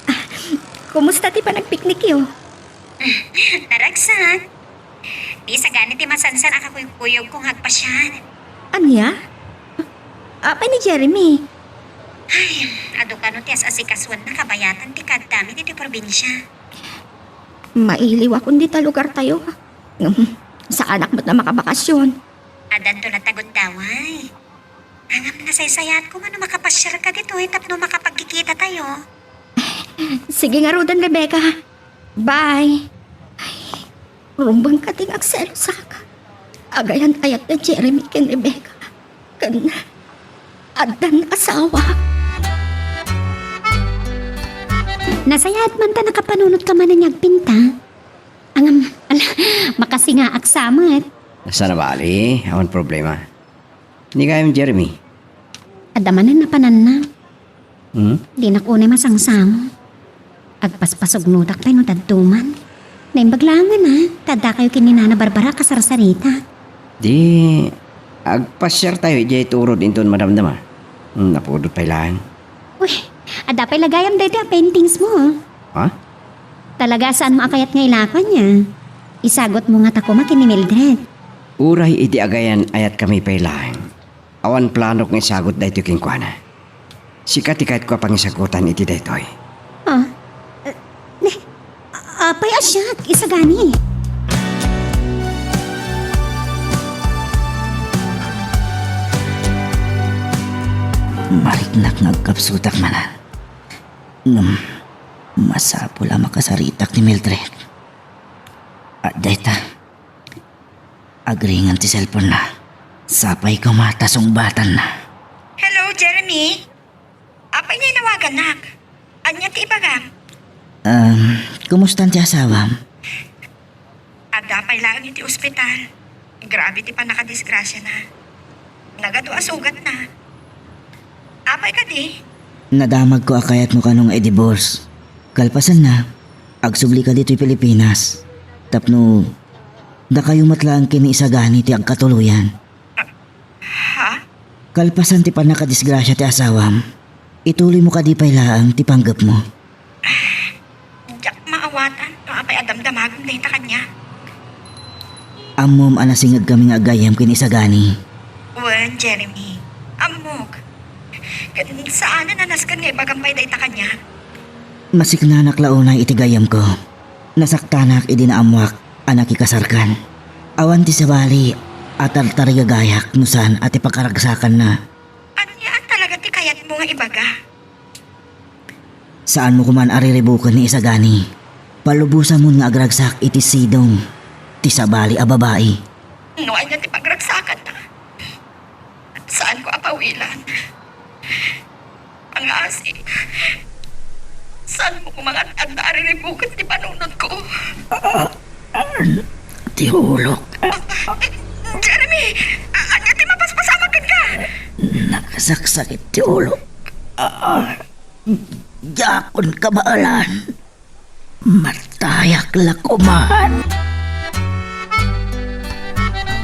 Ah, kumusta ti panagpiknikyo? Naragsak. Ni Sagani ti masansan a kakuykuyogko nga agpasiar. Ania? Apay ni Jeremy? Ay, adu kano ti as-asikasuanna kabayatan ti kaaddamin iti probinsia. Mailiwakon dita lugartayo. Saanak met a makabakasyon. Addanto latta gundaway. Ngem nasaysayaat koma no makapasiarka ditoy tapno makapagkikitatayo. Sige ngaruden, Rebecca. Bye. Ay, rumbeng kadi nga agselosak. Agayan-ayat da Jeremy ken Rebecca. Ken addan asawa. Nasayaat man ta nakapanunot ka manen nga agpinta. Ngem, ala, makasingaak sa met. Saan a bali, awan problema. Ni gayam Jeremy. Adda manen napananna. Hmm? Dinak unay masangsang. Agpaspasugnotak pay no dadduma. Naimbag laeng a, ta addakayo ken ni Nana Barbara a kasarsarita. Di, agpasiartayo idiay turod inton madamdama. Hmm, napudot pay laeng. Uy, adda pay la gayam daytoy a paintings mo, ah. Ha? Talaga, saanmo a kayat nga ilako ania? Isagutmo ngata koma ken ni Mildred. Uray idi agayan-ayatkami pay laeng, awan planok nga isagut daytoy kenkuana. Sika ti kayatko a pangisagutan iti daytoy. Ah, eh, ne, apay a siak, isagani. Mariknak nga agkapsutak manen. Ngem, masapul a makasaritak ni Mildred. Adda ita. Agringan ti cellphone-na. Sapay koma ta sungbatanna. Hello, Jeremy? Apay nga inawagannak? Ania ti ibagam? Um, kumusta ti asawam? Adda pay laeng iti ospital. Grabe ti pannakadisgrasiana. Nagadu a sugatna. Apay kadi? Nadamagko a kayatmo kano nga i-divorce. Kalpasanna, agsubli ka ditoy Pilipinas. Tapno dakayo met laeng ken ni isagani ti agkatuloyan. Ha? Kalpasan ti pannakadisgrasia ti asawam, ituloymo kadi pay laeng ti panggepmo. Diak maawatan no apay a damdamagem dayta kaniak. Ammom a nasingegkami nga agayyem ken isagani. Wen, Jeremy. Ammok. Ken saanen a nasken nga ibagam pay dayta kaniak. Masiknanak la unay iti gayyemko. Nasaktanak idi naammoak a nakikasarkan. Awan ti sabali a tartarigagayak no saan a ti pakaragsakanna. Ania a talaga ti kayatmo nga ibaga? Saanmo koman a riribuken ni isagani. Palubosamon nga agragsak iti sidong ti sabali a babai. No ania ti pagragsakanna, saanko a pawilan. Pangasik, saanmo koma nga adda a riribuken ti panunotko. Ti ulok. Jeremy! Ania ti mapaspasamak kenka? Nakasaksakit ti ulok. Ah, diakon kabaelan. Matayak la koman.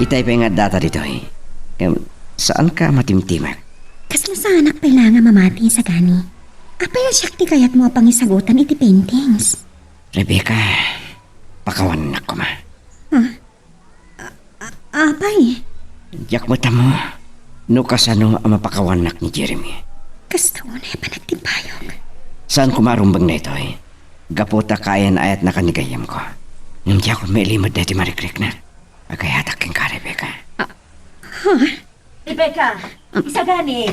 Itay pay nga addata ditoy. Ngem, saanka a matimtimek? Kasla saanak pay la nga mamati isagani. Apay a siak ti kayatmo a pangisagutan iti paintings? Rebecca, pakawannak koma. Huh? A-, a-, apay? Diak met ammo no kasano a mapakawannak ni Jeremy. Kasta unay a panagtimpayok. Saan koma a rumbeng daytoy? Gapu ta kaayan-ayatnaka ni gayyemko. Ngem diakon mailimed daytoy marikrikna. Agayatak kenka, Rebecca. Ah, huh? Rebecca, isagani.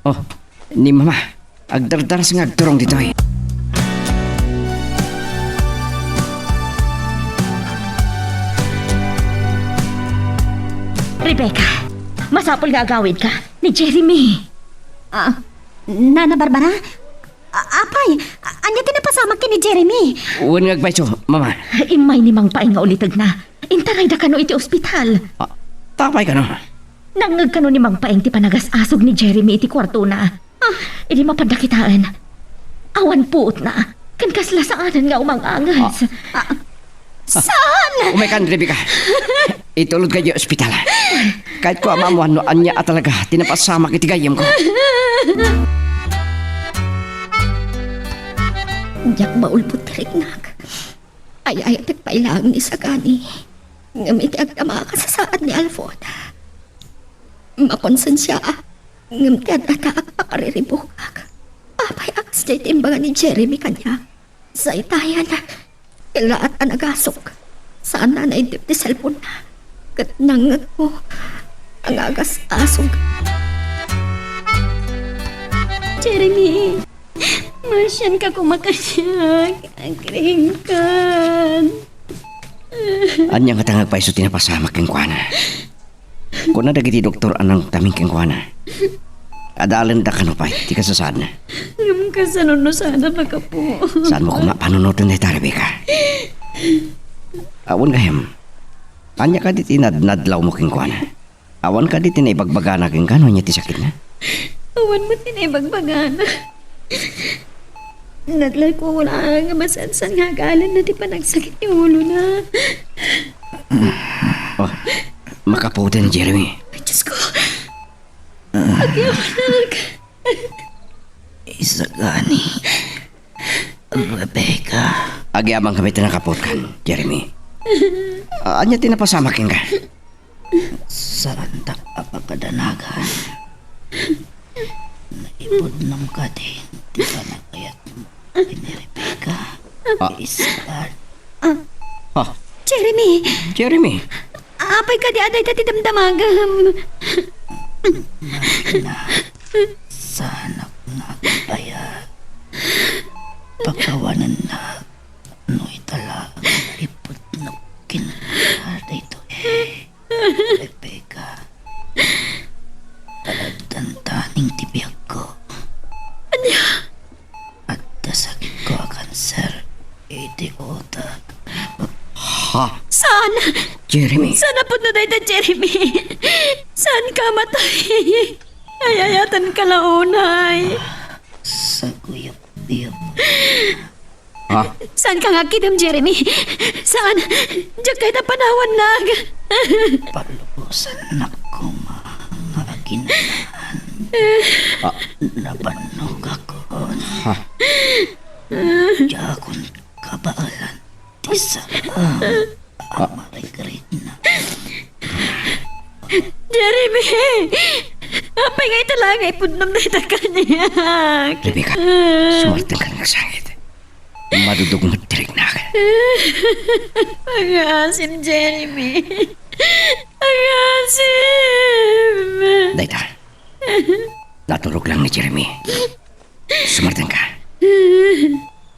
Oh, ni Mama. Agdardaras nga agturong ditoy. Rebecca, masapul nga agawidka ni Jeremy. Ah, Nana Barbara? A-, apay, a-, ania ti napasamak ken ni Jeremy? Wen nga agpayso, Mama. Immay ni Mang Paeng nga ulitegna. Intarayda kano iti ospital. Ah, ta apay kano? Nangngeg kano ni Mang Paeng ti panagas-asog ni Jeremy iti kuartona. Ah, idi mapadda kitaen, awan puotna, ken kasla saanen nga umang-anges. Ah. Ah, saan? Umaykan, Rebecca. Itulodka idiay ospital. Kayatko a maammoan no ania a talaga ti napasamak iti gayyemko. Diak maulbod ti riknak. Ay-ayatek pay laeng ni sagani. Ngem iti agdama a kasasaad ni Alford, makonsensiaak, ngem ti addataak a pakariribukak. Apay a kasdiay ti imbaga ni Jeremy kaniak? Zaytayan, kellaat a nagasok. Saanna a naiddep ti cellphone-na. Ket nangngegko a ngagas-asog. Jeremy! Masianka koma kaniak. Agriingkan. Ania ngata nga agpayso ti napasamak kenkuana? Kuna dagiti doktor a nangtamin kenkuana. Adalenda kano pay ti kasasaadna. Ngem kasano no saan a makapu-? Saanmo koma panunoten dayta, Rebecca. Awan gayam. Ania kadi ti nadnadlawmo kenkuana? Awan kadi ti naibagbagana kenka no ania ti sakitna? Awan met ti naibagbagana. Nadlawko la nga masansan nga agalenna ti panagsakit ti ulona. Oh, makapuoten, Jeremy. Ay, Diyos ko. Agyaman. Isagani. Rebecca. Agyaman kami ti nakapuotkan, Jeremy. Ah, ania ti napasamak kenka? Saantak a pakadanagan. Naipudnom kadi ti panagayatmo ken ni Rebecca. Ah. Isaan. Ah. Ah. Jeremy! Jeremy! Apay kadi a dayta ti damdamagam? Makina, saanak nga agbayag. Pakawanennak no ita laeng nga ipudnok kenka daytoy. Rebecca, adda tantaning ti biagko. Ania? Adda sakitko a kanser iti utek. Ha? Saan? Jeremy. Saan a pudno dayta, Jeremy? Saan ka matay? Ay-ayatenka la unay. Saguyop-guyop. Ha? Saanka nga agkidem, Jeremy? Saan? Diak kayat a panawannak. Palubosannak koma nga aginanakan. Ah. Nabannogakon. Ha? Diakon kabaelan ti saan a marigretna. Jeremy! Apay nga ita laeng nga ipudnom dayta kaniak? Rebecca, sumartenka nga agsangit. Madudog met ti riknak. Agasem, Jeremy. Agasem. Dayta. Naturog lang ni Jeremy. Sumartenka.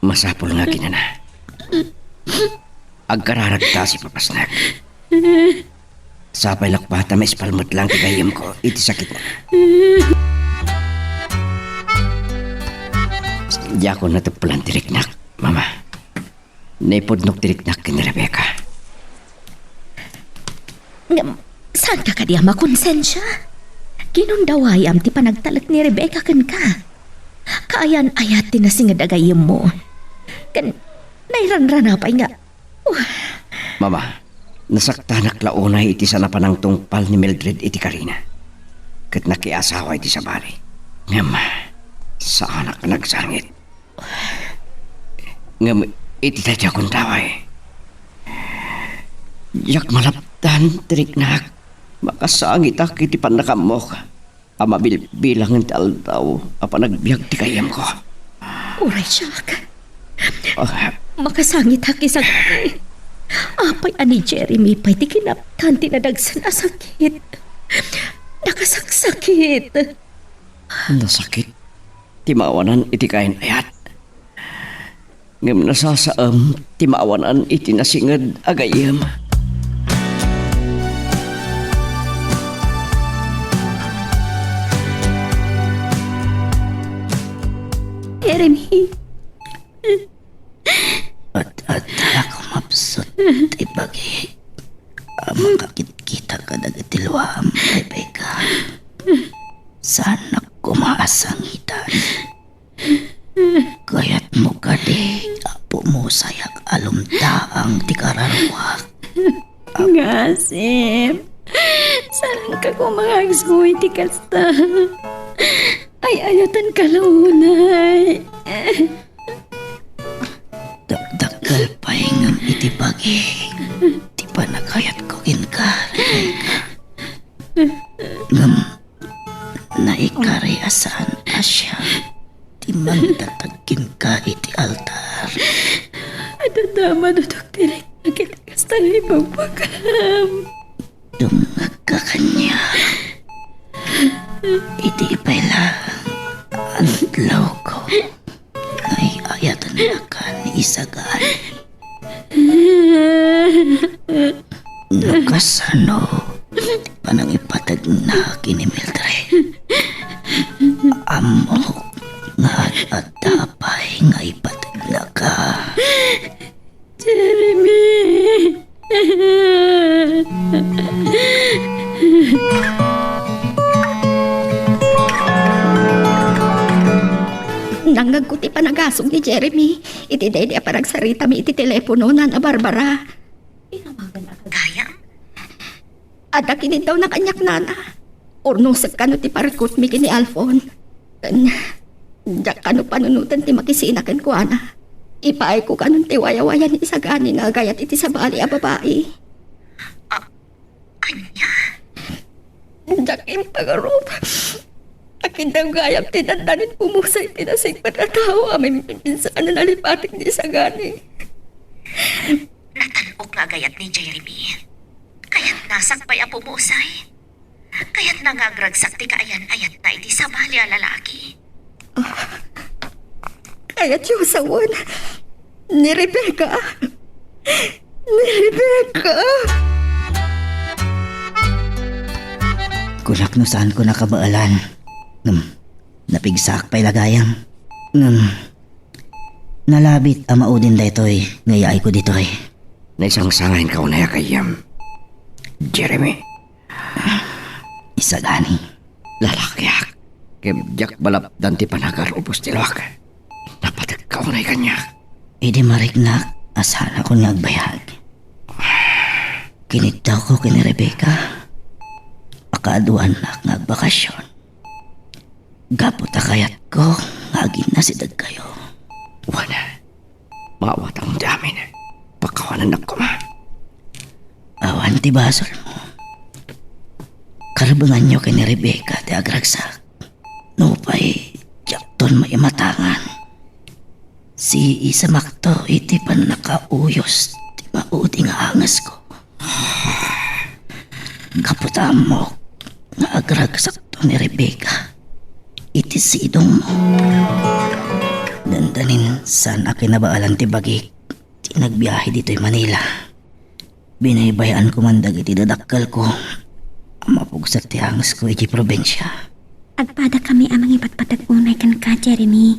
Masapul nga aginana. Agkararagta a sipapasnek. Sapay lakpat a maispal met lang ti gayyemko iti sakitna. Diakon nateppelan ti riknak, Mama. Naipudnok ti riknak ken ni Rebecca. Ngem, saanka kadi a makonsensia? Kinundawayam ti panagtalek ni Rebecca kenka. Kaayan-ayat ti nasinged a gayyemmo. Ken nairanrana pay nga, uh. Mama, nasaktanak la unay iti saan a panangtungpal ni Mildred iti karina. Ket nakiasawa iti sabali. Ngem, saanak a nagsangit. Ngem iti dayta a gundaway, diak malapdan ti riknak. Makasangitak iti pannakaammo a mabilbilangen ti aldaw a panagbiag ti gayyemko. Uray siak. Ah. Makasangitak isagdi. Apay a ni Jeremy pay ti kinaptan ti nadagsen a sakit? Nakasaksakit. Nasakit ti maawanan iti kaayan-ayat. Ngem nasasaem ti maawanan iti nasinged a gayyem. Jeremy. Ad-adda a kumapsut ti bagi a makakitkita kadagiti luam, Rebecca. Saannak koma a sangitan. Kayatmo kadi a pumusayak a lumtaang ti kararuak? Ngasem, saanka koma nga agsuy ti kasta. Ay-ayatenka la unay. Dakdakkel pay ngem iti bagi ti panagayatko kenka, Rebecca. Ngem naikari a saan a siak ti mangtatag kenka iti altar. Adda dama, Dodok, ti riknak ket kasta nga ibagbagam. Dumngegka kaniak. Idi pay la adlawko. Nakan isagani. No kasano ti panangipategna ken ni Mildred? Ammok nga ad-adda pay nga ipategnaka. Jeremy! Nangngegko ti panagasong ni Jeremy iti daydi a panagsaritami iti telepono, Nana Barbara. Gayam? Adda kiniddawna kaniak, Nana. Urnosek kano ti parikutmi ken ni Alfon. Ken diak kano panunoten ti makisina kenkuana. Ipaayko kanon ti wayawayan ni isagani nga agayat iti sabali a babai. A-, ania? Diak impagarup. Akindaw gayam ti dandanin pumusay ti nasingpet a tao a mimpinsaan a nalipatik ni isagani. Natan-ok nga agayat ni Jeremy. Kayatna sakbay a pumusay. Kayatna nga agragsak ti kaayan-ayatna iti sabali a lalaki. Kayatyo sawen ni Rebecca. Ni Rebecca. Kunak no saanko nakabaelan. Ngem, napigsaak pay la gayam. Ngem, nalabit a maudin daytoy nga iyaayko ditoy. Naisangsangayenka unay a gayyem, Jeremy. Isagani. Lalakiak. Ket diak malapdan ti panagarubos ti luak. Napategka unay kaniak. Idi mariknak a saanakon nga agbayag, kiniddawko ken ni Rebecca. Pakaaduannak nga agbakasyon. Gapu ta kayatko nga aginasidegkayo. Wen, maawatam ti amin. Pakawanennak koma. Awan ti basolmo. Karebenganyo ken ni Rebecca ti agragsak. Nupay diakton maimatangan, siisamakto iti pannakauyos ti maudi nga angesko. Gapu ta ammok nga agragsakto ni Rebecca iti sidongmo. Dandanin saan a kinabaelan ti bagik ti nagbiahe ditoy Manila. Binaybay-anko man dagiti dadakkelko a mapugsa ti angesko iti probinsia. Agpadakami a mangipatpateg unay kenka, Jeremy.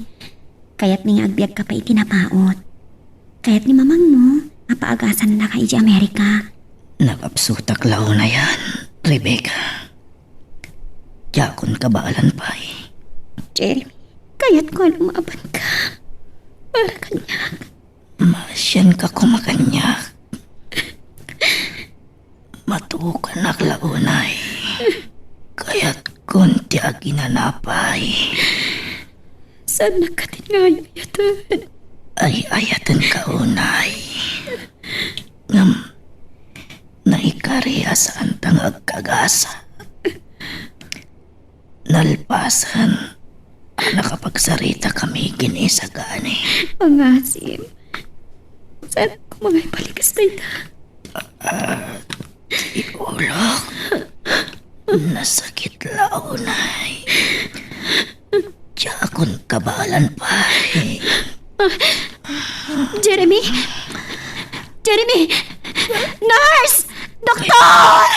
Kayatmi nga agbiagka pay iti napaut. Kayat ni mamangmo a paagasannaka iti Amerika. Nakapsutak la unayan, Rebecca. Diakon kabaelan pay. Jeremy, kayatko a lumabanka para kaniak. Maasianka koma kaniak. Matuokanak la unay. Kayatkon ti aginana pay. Saannak katin nga ay-ayaten? Ay-ayatenka unay. Ngem, naikari a saanta nga agkagasa. Nalpasen a nakapagsaritakami ken isagani. Pangasim. Saanko nga ibalik dayta. Ah, ti ulok. Nasakit la unay. Diakon kabaelan pay. Jeremy? Jeremy! Nurse! Doktor!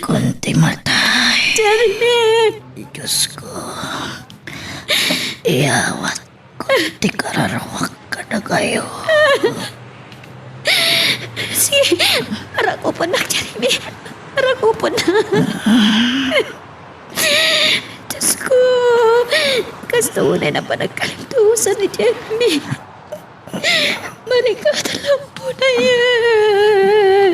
Kunti matay. Jeremy! Diyos ko. Iyawat ko ti kararuak kadakayo. Sige, arakupennak, Jeremy. Arakupennak. Diyos ko, kasta unay na panagkalintusan ni Jeremy. Marikatan lang po na yan.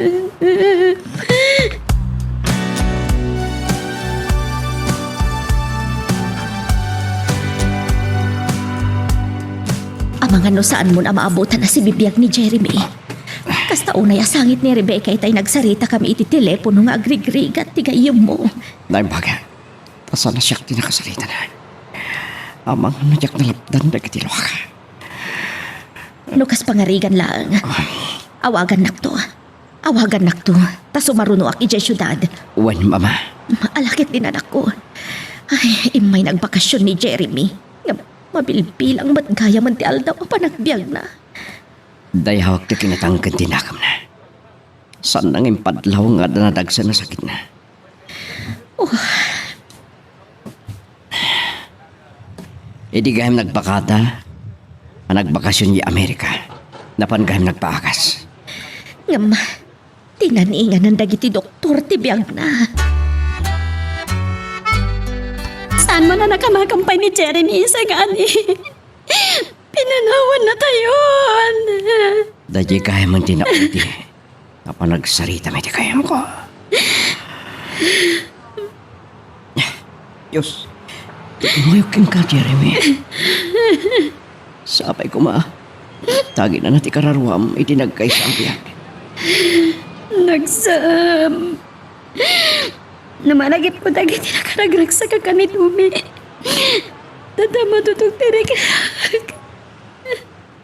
Amangan no saanmon a maabutan a sibibiag ni Jeremy. Kasta unay a sangit ni Rebecca itay nagsaritakami iti telepono nga agrigrigat ti gayyemmo. Naimbag, ta saan a siak ti nakasaritana. Amangan no diak nalapdan dagiti luak. No kas pangarigan laeng, awagannakto. Awagannakto, ta sumarunoak idiay siudad. Wen, Mama. Ala ket din anakko. Ay, immay nagbakasyon ni Jeremy. Ngem, Mabilbilang met gayamen ti aldaw a panagbiagna. Dayawak ti kinatangken ti nakemna. Saan nga impadlaw nga adda nadagsen a sakitna. Oh. Idi gayam nagbakada a nagbakasion idiay Amerika, napan gayam nagpaagas. Ngem, tinaninganan dagiti doktor ti biagna. Saan man a nakamakam pay ni Jeremy isagani? Pinanawan natayon. Daydi gayamen ti naudi a panagsaritami iti gayamko. Dios, immuyok kenka, Jeremy. Sapay koma, ta aginana ti kararuam iti nagkaysa a biag. Nagsam. No malagipko dagiti nakaragragsak a kanitumi, ta matutog ti rikrak.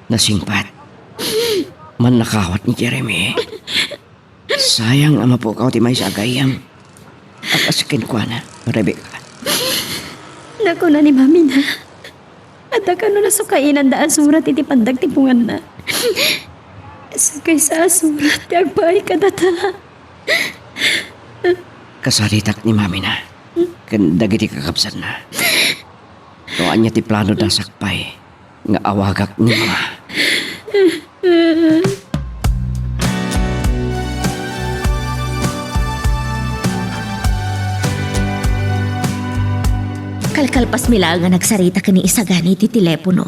Nasingpat. Mannakawat ni Jeremy. Sayang a mapukaw ti maysa a gayyem a kas kenkuana, Rebecca. Nakuna ni Mami na, adda kano nasukainanda a surat iti pandagtipunganna. Sakaysa a surat ti agpaay kadata. Kasaritak ni Mami na ken dagiti kakabsatna. No ania ti plano da sakbay nga awagak ni Mama. Kalkalpasmi laeng a nagsarita ken ni Isagani iti telepono,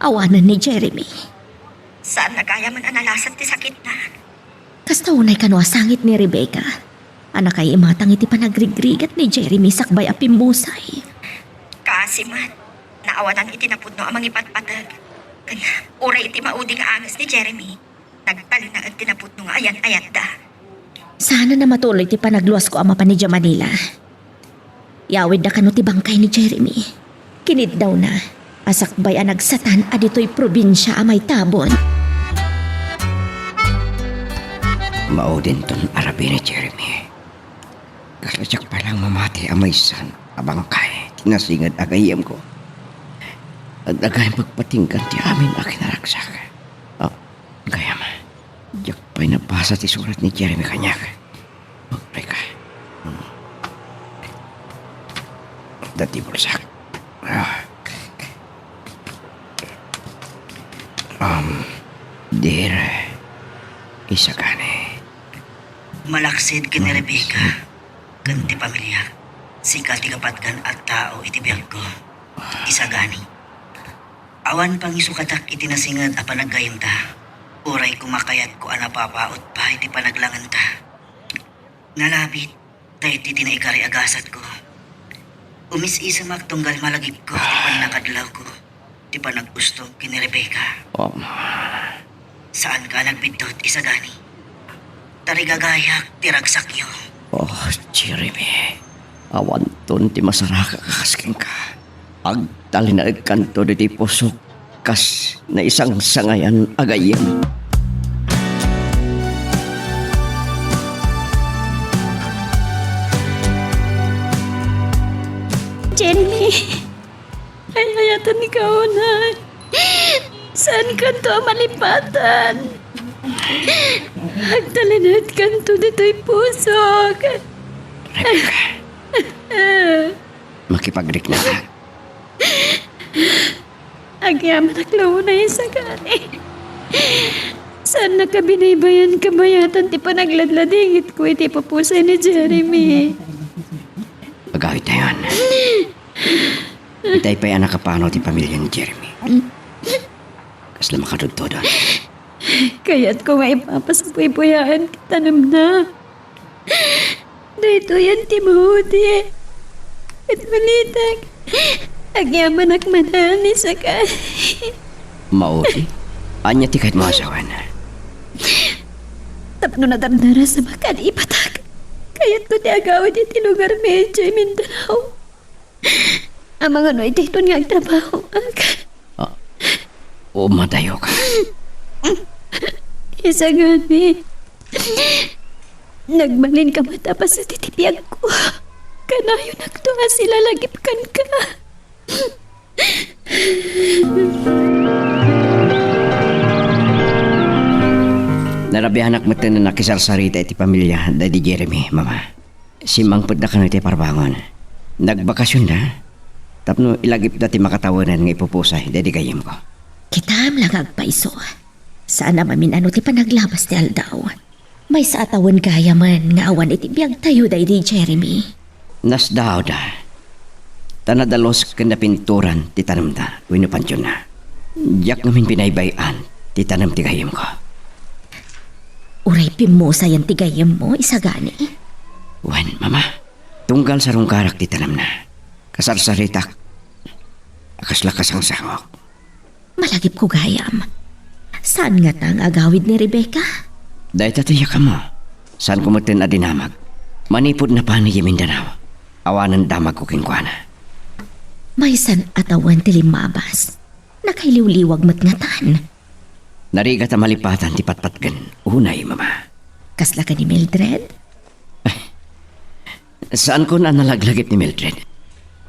awanen ni Jeremy. Saan a gayamen a nalasan ti sakitna. Kasta unay kano a sangit ni Rebecca a nakaimatang iti panagrigrigat ni Jeremy sakbay a pimmusay. Kaasi met, naawanan iti napudno a mangipatpateg. Ken uray iti maudi nga anges ni Jeremy, nagtalinaed ti napudno nga ayan-ayatda. Saan a matuloy ti panagluasko a mapan idiay Manila. Iyawidda kano ti bangkay ni Jeremy. Kiniddawna a sakbay a nagsatan a ditoy probinsia a maitabon. Maudinton a rabii ni Jeremy. Kasla diak pay laeng mamati a maysan a bangkay ti nasinged a gayyemko. Adda gayam pagpatinggan ti amin a kinaragsak. Ah, gayam, diak pay nabasa ti surat ni Jeremy kaniak. Rika. Dati bulsak. Ah. Um, dear Isagani. Malaksid ken ni Rebecca ken ti pamiliak, sika ti kapatgan a tao iti biagko, Isagani. Awan pangisukatak iti nasinged a panaggayyemta, uray koma kayatko a napapaut pay ti panaglangenta. Nalabit, daytoy ti naikari a gasatko. Umis-isemak tunggal malagipko ti pannakadlawko, ti panagustom ken ni Rebecca. Oh. Saanka a nagbiddut, Isagani. Tarigagayak ti ragsakyo. Oh, Jeremy. Awanton ti masarakak a kas kenka. Agtalinaedkanto ditoy pusok kas naisangsangayan a gayyem. Jenny, ay-ayaten ni kaunay. Saankanto a malipatan. Agtalinaedkanto ditoy pusok. Rebecca. Makipagriknaka. Agyamanak la unay, Isagani. Saannak a binaybayan kabayatan ti panagladladingitko iti pupusay ni Jeremy. Agawidtayon. Itay pay a nakapano ti pamilia ni Jeremy. Kasla makatudtudon. Kayatko nga ipapasabuybuyaen ti tanemna. Daytoyen ti maudi. Ket ulitek, agyamanak manen, Isagani. Maudi? Ania ti kayatmo a sawen? Tapno nadardarasam a kalipatak, kayatko ti agawid iti lugarmi idiay Mindanao. Amangan no daytoy nga agtrabahoak. Ah, umadayoka. Isagani, nagbalinka met a paset iti biagko. Kanayonakto a silalagipkanka. Narabianak metten a nakisarsarita iti pamilia daydi Jeremy, Mama. Simmangpetda kano iti parbangon. Nagbakasionda tapno ilagipda ti makatawenan nga ipupusay daydi gayyemko. Kitam la nga agpayso. Saan a mamin-ano ti panaglabas ti aldaw. Maysa a tawen gayamen nga awan iti biagtayo daydi Jeremy. Nasdaawda. Ta nadalus ken napinturan ti tanemda wenno pantionna. Diak ngamin binaybay-an ti tanem ti gayyemko. Uray pimmusayen ti gayyemmo, isagani? Wen, Mama, tunggal sarungkarak ti tanemna. Kasarsaritak a kasla kasangsangok. Malagipko gayam. Saan ngata nga agawid ni Rebecca? Dayta ti yakammo. Saanko metten a dinamag. Manipud napan idiay Mindanao, awanen damagko kenkuana. Maysan a tawen ti limmabas. Nakailiwliwag met ngatan. Narigat a malipatan ti patpatgen unay, Mama. Kasla ken ni Mildred? Saanko a nalaglagip ni Mildred.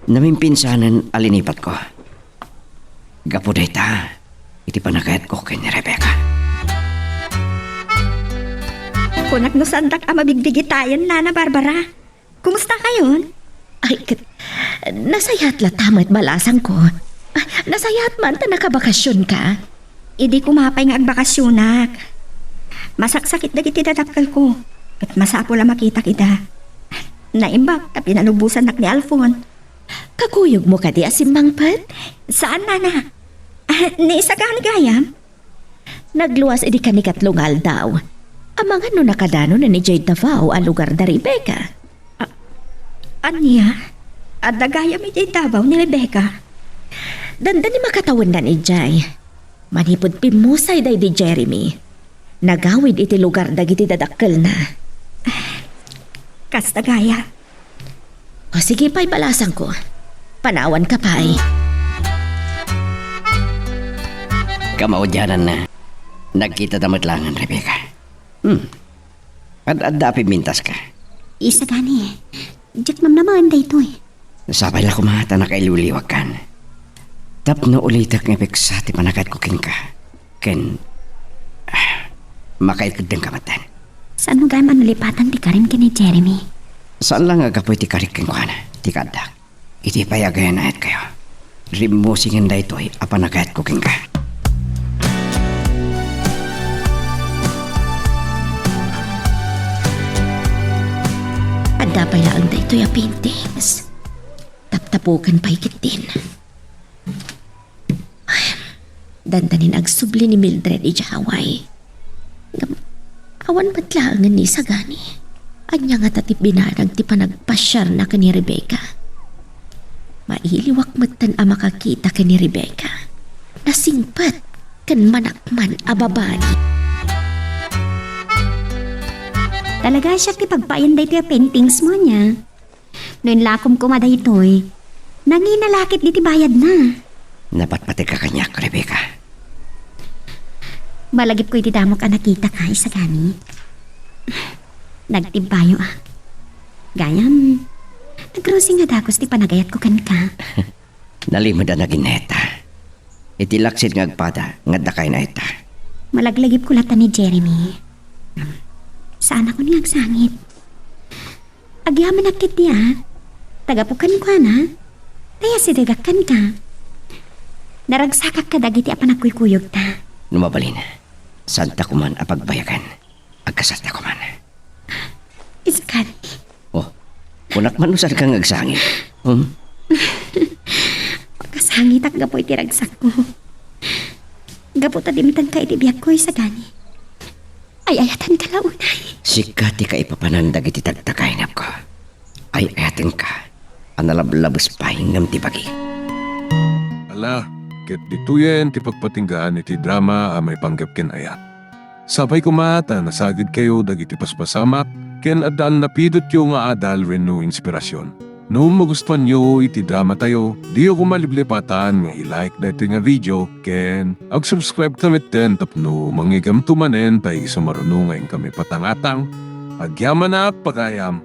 Namimpinsanen a linipatko. Gapu dayta, iti panagayatko ken ni Rebecca. Kunak no saandak a mabigbigitayen, Nana Barbara. Kumusta kayon? Ay, ket, nasayaat latta met balasangko. Ah, nasayaat man ta nakabakasionka. Idi koma pay nga agbakasionak. Masaksakit dagiti dadakkelko, ket masapul a makitak ida. Naimbag ta pinalubosannak ni Alfon. Kakuyogmo kadi a simmangpet? Saan, Nana. Ah, ni isagani gayam? Nagluas idi kanikatlo nga aldaw. Amangan no nakadanonen idiay Davao a lugar da Rebecca. A-, ania? Adda gayam idiay Davao ni Rebecca? Dandani makatawennan idiay. Manipud pimmusay daydi Jeremy, nagawid iti lugar dagiti dadakkelna. Kasta gayam. O, sige pay, balasangko. Panawanka pay. Kamaudiananna, nagkitada met laengen, Rebecca. Hmm. Ad-adda a pimintaska. Isagani, diak namnamaen daytoy. Sapay la koma ta nakailiwliwagkan. Tapno ulitek nga ipeksa ti panagayatko kenka. Ken, ah, makaikeddengka metten. Saanmo gayam a nalipatan ti karim ken ni Jeremy? Saan la nga gapu iti karik kenkuana, ti kaaddak. Idi pay agayan-ayatkayo, rimmusingen daytoy a panagayatko kenka. Adda pay laeng daytoy a paintings. Taptapuken pay ketdin. Dandanin agsubli ni Mildred idiay Hawaii. Ngem, awan met laengen ni isagani. Ania ngata ti binanag ti panagpasiarna ken ni Rebecca? Mailiwak metten a makakita ken ni Rebecca. Nasingpet ken manakman a babai. Talaga siak ti pagpayen daytoy a paintings mo, ania? No inlakom koma daytoy, nangina la ket diti bayadna. Napatpategka kaniak, Rebecca. Malagipko iti damok a nakitaka, isagani. Nagtibbayoak. Gayam, nagrusing nga dagus ti panagayatko kenka. Nalimed a naginnaetta. Iti laksid nga agpada nga adda kaynayetta. Malaglagipko latta ni Jeremy. Saanakon nga agsangit. Agyamanak ketdi a, ta gapu kenkuana, ta iyasidegak kenka. Naragsakak kadagiti a panagkuykuyogta. No mabalin, saanta koman a pagbayagan. Agkasatda koman. Iskan. Oh, kunak man no saanka nga agsangit. Hmm? Makasangitak gapu iti ragsakko. Gapu ta dimtenka iti biagko, isagani. Ay-ayatenka la unay. Sika ti kaipapanan dagiti tagtagaynabko. Ay-ayatenka a nalablabes pay ngem ti bagi. Ala, ket ditoyen ti pagpatinggaan iti drama a maipanggep ken ayat. Sapay koma ta nasagidkayo dagiti paspasamak ken adda a napidotyo nga adal wenno inspirasyon. No magustuanyo iti dramatayo, diyo koma liplipatan nga i-like daytoy nga video ken ag-subscribe ta metten tapno mangigamto manen ta isu maruno nga inkami patangatang. Agyamanak, pagayam!